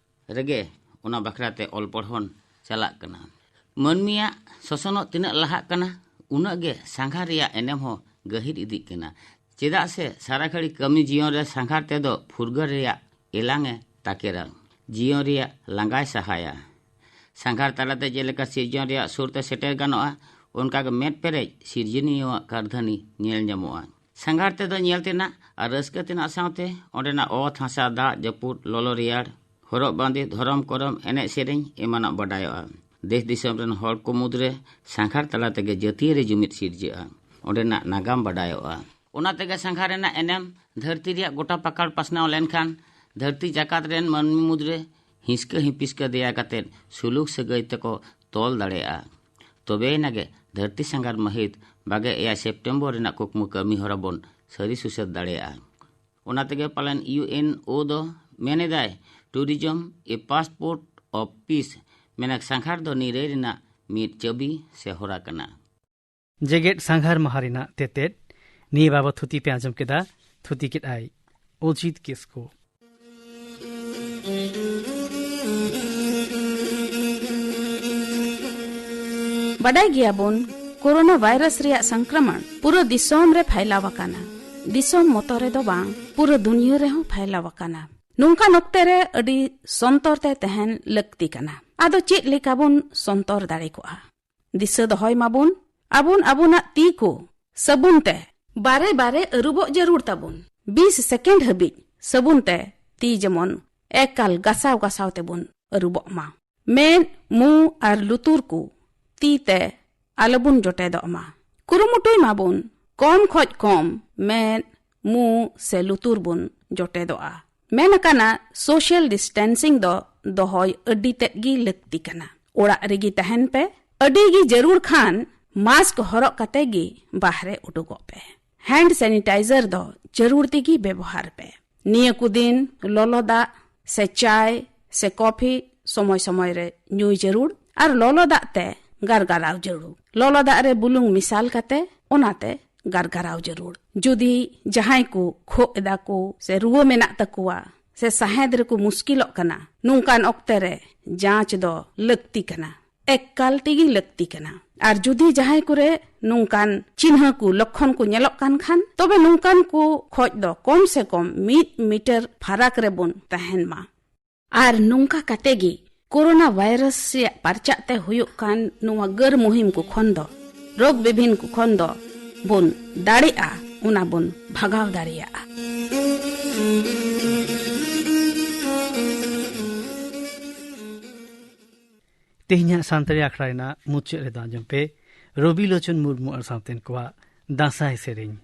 ᱨᱮᱜᱮ ᱚᱱᱟ ᱵᱟᱠᱷᱨᱟ ᱛᱮ ᱚᱞ ᱯᱚᱲᱦᱚᱱ ᱪᱟᱞᱟᱜ ᱠᱟᱱᱟ᱾ ᱢᱟᱹᱱᱢᱤᱭᱟᱜ ᱥᱚᱥᱚᱱᱚᱜ ᱛᱤᱱᱟᱹᱜ ᱞᱟᱦᱟᱜ ᱠᱟᱱᱟ, ᱩᱱᱟᱹᱜ ᱜᱮ ᱥᱟᱸᱜᱷᱟᱨ ᱨᱮᱭᱟᱜ ᱮᱱᱮᱢ ᱦᱚᱸ ᱜᱟᱹᱦᱤᱨ ᱤᱫᱤᱜ ᱠᱟᱱᱟ᱾ ᱪᱮᱫᱟᱜ ᱥᱮ ᱥᱟᱨᱟ ᱜᱷᱟᱹᱲᱤ ᱠᱟᱹᱢᱤ ᱡᱤᱭᱚᱱ ᱨᱮ ᱥᱟᱸᱜᱷᱟᱨ ᱛᱮᱫᱚ ᱯᱷᱩᱨᱜᱟᱹᱞ ᱨᱮᱭᱟᱜ ᱮᱞᱟᱝ ᱮ ᱛᱟᱠᱮᱨᱟ, ᱡᱤᱭᱚᱱ ᱨᱮᱭᱟᱜ ᱞᱟᱸᱜᱟᱭ ᱥᱟᱦᱟᱭᱟ᱾ ᱥᱟᱸᱜᱷᱟᱨ ᱛᱟᱞᱟᱛᱮ ᱡᱮᱞᱮᱠᱟ ᱥᱤᱨᱡᱚᱱ ᱨᱮᱭᱟᱜ ᱥᱩᱨ ᱛᱮ ᱥᱮᱴᱮᱨ ᱜᱟᱱᱚᱜᱼᱟ, ᱚᱱᱠᱟᱜᱮ ᱢᱮᱫ ᱯᱮᱨᱮᱡ ᱥᱤᱨᱡᱚᱱᱤᱭᱟᱹᱣᱟᱜ ᱠᱟᱨᱫᱷᱟᱹᱱᱤ ᱧᱮᱞ ᱧᱟᱢᱚᱜᱼᱟ᱾ ᱥᱟᱸᱜᱷᱟᱨ ᱛᱮᱫᱚ ᱧᱮᱞ ᱛᱮᱱᱟᱜ ᱟᱨ ᱨᱟᱹᱥᱠᱟᱹ ᱛᱮᱱᱟᱜ ᱥᱟᱶᱛᱮ ᱚᱸᱰᱮᱱᱟᱜ ᱚᱛ ᱦᱟᱥᱟ, ᱫᱟᱜ ᱡᱟᱹᱯᱩᱫ, ᱞᱚᱞᱚ ᱨᱮᱭᱟᱲ, ᱦᱚᱨᱚᱜ ᱵᱟᱸᱫᱮ, ᱫᱷᱚᱨᱚᱢ ᱠᱚᱨᱚᱢ, ᱮᱱᱮᱡ ᱥᱮᱨᱮᱧ ᱮᱢᱟᱱᱟᱜ ᱵᱟᱰᱟᱭᱚᱜᱼᱟ᱾ ᱫᱮᱥ ᱫᱤᱥᱚᱢ ᱨᱮᱱ ᱦᱚᱲ ᱠᱚ ᱢᱩᱫᱽᱨᱮ ᱥᱟᱸᱜᱷᱟᱨ ᱛᱟᱞᱟ ᱛᱮᱜᱮ ᱡᱟᱹᱛᱤᱭᱟᱹᱨᱤ ᱡᱩᱢᱤᱫ ᱥᱤᱨᱡᱟᱹᱜᱼᱟ᱾ ᱚᱸᱰᱮᱱᱟᱜ ᱱᱟᱜᱟᱢ ᱵᱟᱰᱟᱭᱚᱜᱼᱟ᱾ ᱚᱱᱟ ᱛᱮᱜᱮ ᱥᱟᱸᱜᱷᱟᱨ ᱨᱮᱱᱟᱜ ᱮᱱᱮᱢ ᱫᱷᱟᱹᱨᱛᱤ ᱨᱮᱭᱟᱜ ᱜᱚᱴᱟ ᱯᱟᱠᱟᱲ ᱯᱟᱥᱱᱟᱣ ᱞᱮᱱᱠᱷᱟᱱ ᱫᱷᱟᱹᱨᱛᱤ ᱡᱟᱠᱟᱛ ᱨᱮᱱ ᱢᱟᱹᱱᱢᱤ ᱢᱩᱫᱽᱨᱮ ᱦᱤᱸᱥᱠᱟᱹ ᱦᱤᱯᱤᱥᱠᱟᱹ ᱫᱮᱭᱟ ᱠᱟᱛᱮ ᱥᱩᱞᱩᱠ ᱥᱟᱹᱜᱟᱹᱭ ᱛᱮᱠᱚ ᱛᱚᱞ ᱫᱟᱲᱮᱭᱟᱜᱼᱟ᱾ ᱛᱚᱵᱮᱭᱮᱱᱟ ᱜᱮ ᱫᱷᱟᱹᱨᱛᱤ ᱥᱟᱸᱜᱷᱟᱨ ᱢᱟᱹᱦᱤᱛ ᱵᱟᱜᱮ ᱮᱭᱟᱭ ᱥᱮᱯᱴᱮᱢᱵᱚᱨ ᱨᱮᱱᱟᱜ ᱠᱩᱠᱢᱩ ᱠᱟᱹᱢᱤ ᱦᱚᱨᱟ ᱵᱚᱱ ᱥᱟᱹᱨᱤ ᱥᱩᱥᱟᱹᱨ ᱫᱟᱲᱮᱭᱟᱜᱼᱟ᱾ ᱚᱱᱟ ᱛᱮᱜᱮ ᱯᱟᱞᱮᱱ ᱤᱭᱩ ᱮᱱ ᱳ ᱫᱚ ᱢᱮᱱ ᱮᱫᱟᱭ, "Tourism, a passport of peace", ᱢᱮᱱᱮᱠ ᱥᱟᱸᱜᱷᱟᱨ ᱫᱚ ᱱᱤᱨᱟᱹᱭ ᱨᱮᱱᱟᱜ ᱢᱤᱫ ᱪᱟᱹᱵᱤ ᱥᱮ ᱦᱚᱨᱟ ᱠᱟᱱᱟ᱾ ᱡᱮᱜᱮᱛ ᱥᱟᱸᱜᱷᱟᱨ ᱢᱟᱦᱟ ᱨᱮᱱᱟᱜ ᱛᱮᱛᱮᱫ᱾ ᱱᱤᱭᱟᱹ ᱵᱟᱵᱚᱛ ᱛᱷᱩᱛᱤ ᱯᱮ ᱟᱸᱡᱚᱢ ᱠᱮᱫᱟ᱾ ᱛᱷᱩᱛᱤ ᱠᱮᱫ ᱟᱭ ᱚᱡᱤᱛ ᱠᱤᱥᱠᱩ᱾ ᱵᱟᱰᱟᱭ ᱜᱮᱭᱟᱵᱚᱱ, ᱠᱳᱨᱳᱱᱟ ᱵᱷᱟᱭᱨᱟᱥ ᱨᱮᱭᱟᱜ ᱥᱚᱝᱠᱨᱚᱢᱚᱱ ᱯᱩᱨᱟᱹ ᱫᱤᱥᱚᱢ ᱨᱮ ᱯᱷᱟᱭᱞᱟᱣ ᱟᱠᱟᱱᱟ᱾ ᱫᱤᱥᱚᱢ ᱢᱚᱛᱚ ᱨᱮᱫᱚ ᱵᱟᱝ, ᱯᱩᱨᱟᱹ ᱫᱩᱱᱤᱭᱟᱹ ᱨᱮᱦᱚᱸ ᱯᱷᱟᱭᱞᱟᱣ ᱟᱠᱟᱱᱟ᱾ ᱱᱚᱝᱠᱟᱱ ᱚᱠᱛᱮ ᱨᱮ ᱟᱹᱰᱤ ᱥᱚᱱᱛᱚᱨ ᱛᱮ ᱛᱟᱦᱮᱱ ᱞᱟᱹᱠᱛᱤ ᱠᱟᱱᱟ᱾ ᱟᱫᱚ ᱪᱮᱫ ᱞᱮᱠᱟ ᱵᱚᱱ ᱥᱚᱱᱛᱚᱨ ᱫᱟᱲᱮ ᱠᱚᱜᱼᱟ? ᱫᱤᱥᱟᱹ ᱫᱚᱦᱚᱭ ᱢᱟᱵᱚᱱ, ᱟᱵᱚᱱ ᱟᱵᱚᱱᱟᱜ ᱛᱤ ᱠᱚ ᱥᱟᱵᱩᱱ ᱛᱮ ᱵᱟᱨᱮ ᱵᱟᱨᱮ ᱟᱹᱨᱩᱵᱚᱜ ᱡᱟᱹᱨᱩᱲ ᱛᱟᱵᱚᱱ᱾ ᱵᱤᱥ ᱥᱮᱠᱮᱱᱰ ᱦᱟᱹᱵᱤᱡ ᱥᱟᱵᱩᱱ ᱛᱮ ᱛᱤ ᱡᱮᱢᱚᱱ ᱮᱠᱟᱞ ᱜᱟᱥᱟᱣ ᱜᱟᱥᱟᱣ ᱛᱮᱵᱚᱱ ᱟᱹᱨᱩᱵᱚᱜ ᱢᱟ᱾ ᱢᱮᱫ, ᱢᱩ ᱟᱨ ᱞᱩᱛᱩᱨ ᱠᱚ ᱛᱤ ᱛᱮ ᱟᱞᱚᱵᱚᱱ ᱡᱚᱴᱮᱫᱚᱜ ᱢᱟ᱾ ᱠᱩᱨᱩᱢᱩᱴᱩᱭ ᱢᱟᱵᱚᱱ ᱠᱚᱢ ᱠᱷᱚᱡ ᱠᱚᱢ ᱢᱮᱫ, ᱢᱩ ᱥᱮ ᱞᱩᱛᱩᱨ ᱵᱚᱱ ᱡᱚᱴᱮᱫᱚᱜᱼᱟ᱾ ᱢᱮᱱ ᱟᱠᱟᱱᱟ, ᱥᱳᱥᱟᱞ ᱰᱤᱥᱴᱮᱱᱥᱤᱝ ᱫᱚ ᱫᱚᱦᱚᱭ ᱟᱹᱰᱤ ᱛᱮᱫ ᱜᱮ ᱞᱟᱹᱠᱛᱤ ᱠᱟᱱᱟ᱾ ᱚᱲᱟᱜ ᱨᱮᱜᱮ ᱛᱟᱦᱮᱱ ᱯᱮ᱾ ᱟᱹᱰᱤ ᱜᱮ ᱡᱟᱹᱨᱩᱲ ᱠᱷᱟᱱ ᱢᱟᱥᱠ ᱦᱚᱨᱚᱜ ᱠᱟᱛᱮ ᱜᱮ ᱵᱟᱦᱨᱮ ᱩᱰᱩᱠᱚᱜ ᱯᱮ᱾ ᱦᱮᱱᱰ ᱥᱮᱱᱤᱴᱟᱭᱡᱟᱨ ᱫᱚ ᱡᱟᱹᱨᱩᱲ ᱛᱮᱜᱮ ᱵᱮᱵᱚᱦᱟᱨ ᱯᱮ᱾ ᱱᱤᱭᱟᱹ ᱠᱚ ᱫᱤᱱ ᱞᱚᱞᱚ ᱫᱟᱜ ᱥᱮ ᱪᱟᱭ ᱥᱮ ᱠᱚᱯᱷᱤ ᱥᱚᱢᱚᱭ ᱥᱚᱢᱚᱭ ᱨᱮ ᱧᱩᱭ ᱡᱟᱹᱨᱩᱲ ᱟᱨ ᱞᱚᱞᱚ ᱫᱟᱜ ᱛᱮ ᱜᱟᱨᱜᱟᱨᱟᱣ ᱡᱟᱹᱨᱩᱲ᱾ ᱞᱚᱞᱚ ᱫᱟᱜ ᱨᱮ ᱵᱩᱞᱩᱝ ᱢᱮᱥᱟᱞ ᱠᱟᱛᱮ ᱚᱱᱟᱛᱮ ᱜᱟᱨᱜᱟᱨᱟᱣ ᱡᱟᱹᱨᱩᱲ᱾ ᱡᱩᱫᱤ ᱡᱟᱦᱟᱸᱭ ᱠᱚ ᱠᱷᱳᱜ ᱮᱫᱟ ᱠᱚ ᱥᱮ ᱨᱩᱣᱟᱹ ᱢᱮᱱᱟᱜ ᱛᱟᱠᱚᱣᱟ ᱥᱮ ᱥᱟᱦᱮᱸᱫ ᱨᱮᱠᱚ ᱢᱩᱥᱠᱤᱞᱚᱜ ᱠᱟᱱᱟ, ᱱᱚᱝᱠᱟᱱ ᱚᱠᱛᱮ ᱨᱮ ᱡᱟᱸᱪ ᱫᱚ ᱞᱟᱹᱠᱛᱤ ᱠᱟᱱᱟ, ᱮᱠᱟᱞ ᱛᱮᱜᱮ ᱞᱟᱹᱠᱛᱤ ᱠᱟᱱᱟ᱾ ᱟᱨ ᱡᱩᱫᱤ ᱡᱟᱦᱟᱸᱭ ᱠᱚᱨᱮ ᱱᱚᱝᱠᱟᱱ ᱪᱤᱱᱦᱟᱹ ᱠᱚ, ᱞᱚᱠᱠᱷᱚᱱ ᱠᱚ ᱧᱮᱞᱚᱜ ᱠᱟᱱ ᱠᱷᱟᱱ, ᱛᱚᱵᱮ ᱱᱚᱝᱠᱟᱱ ᱠᱚ ᱠᱷᱚᱡ ᱫᱚ ᱠᱚᱢ ᱥᱮ ᱠᱚᱢ ᱢᱤᱫ ᱢᱤᱴᱟᱨ ᱯᱷᱟᱨᱟᱠ ᱨᱮᱵᱚᱱ ᱛᱟᱦᱮᱱ ᱢᱟ᱾ ᱟᱨ ᱱᱚᱝᱠᱟ ᱠᱟᱛᱮ ᱜᱮ ᱠᱳᱨᱳᱱᱟ ᱵᱷᱟᱭᱨᱟᱥ ᱨᱮᱭᱟᱜ ᱯᱟᱨᱪᱟᱜ ᱛᱮ ᱦᱩᱭᱩᱜ ᱠᱟᱱ ᱱᱚᱣᱟ ᱜᱟᱹᱨ ᱢᱩᱦᱤᱢ ᱠᱚ ᱠᱷᱚᱱ ᱫᱚ, ᱨᱳᱜᱽ ᱵᱤᱵᱷᱤᱱ ᱠᱚ ᱠᱷᱚᱱ ᱫᱚ ᱵᱚᱱ ᱫᱟᱲᱮᱜᱼᱟ, ᱚᱱᱟ ᱵᱚᱱ ᱵᱷᱟᱜᱟᱣ ᱫᱟᱲᱮᱭᱟᱜᱼᱟ᱾ ᱛᱮᱦᱮᱧᱟᱜ ᱥᱟᱱᱛᱟᱲᱤ ᱟᱠᱷᱲᱟ ᱨᱮᱱᱟᱜ ᱢᱩᱪᱟᱹᱫ ᱨᱮᱫᱚ ᱟᱸᱡᱚᱢ ᱯᱮ ᱨᱚᱵᱤ ᱞᱳᱪᱚᱱ ᱢᱩᱨᱢᱩ ᱟᱨ ᱥᱟᱶᱛᱮᱱ ᱠᱚᱣᱟᱜ ᱫᱟᱸᱥᱟᱭ ᱥᱮᱨᱮᱧ᱾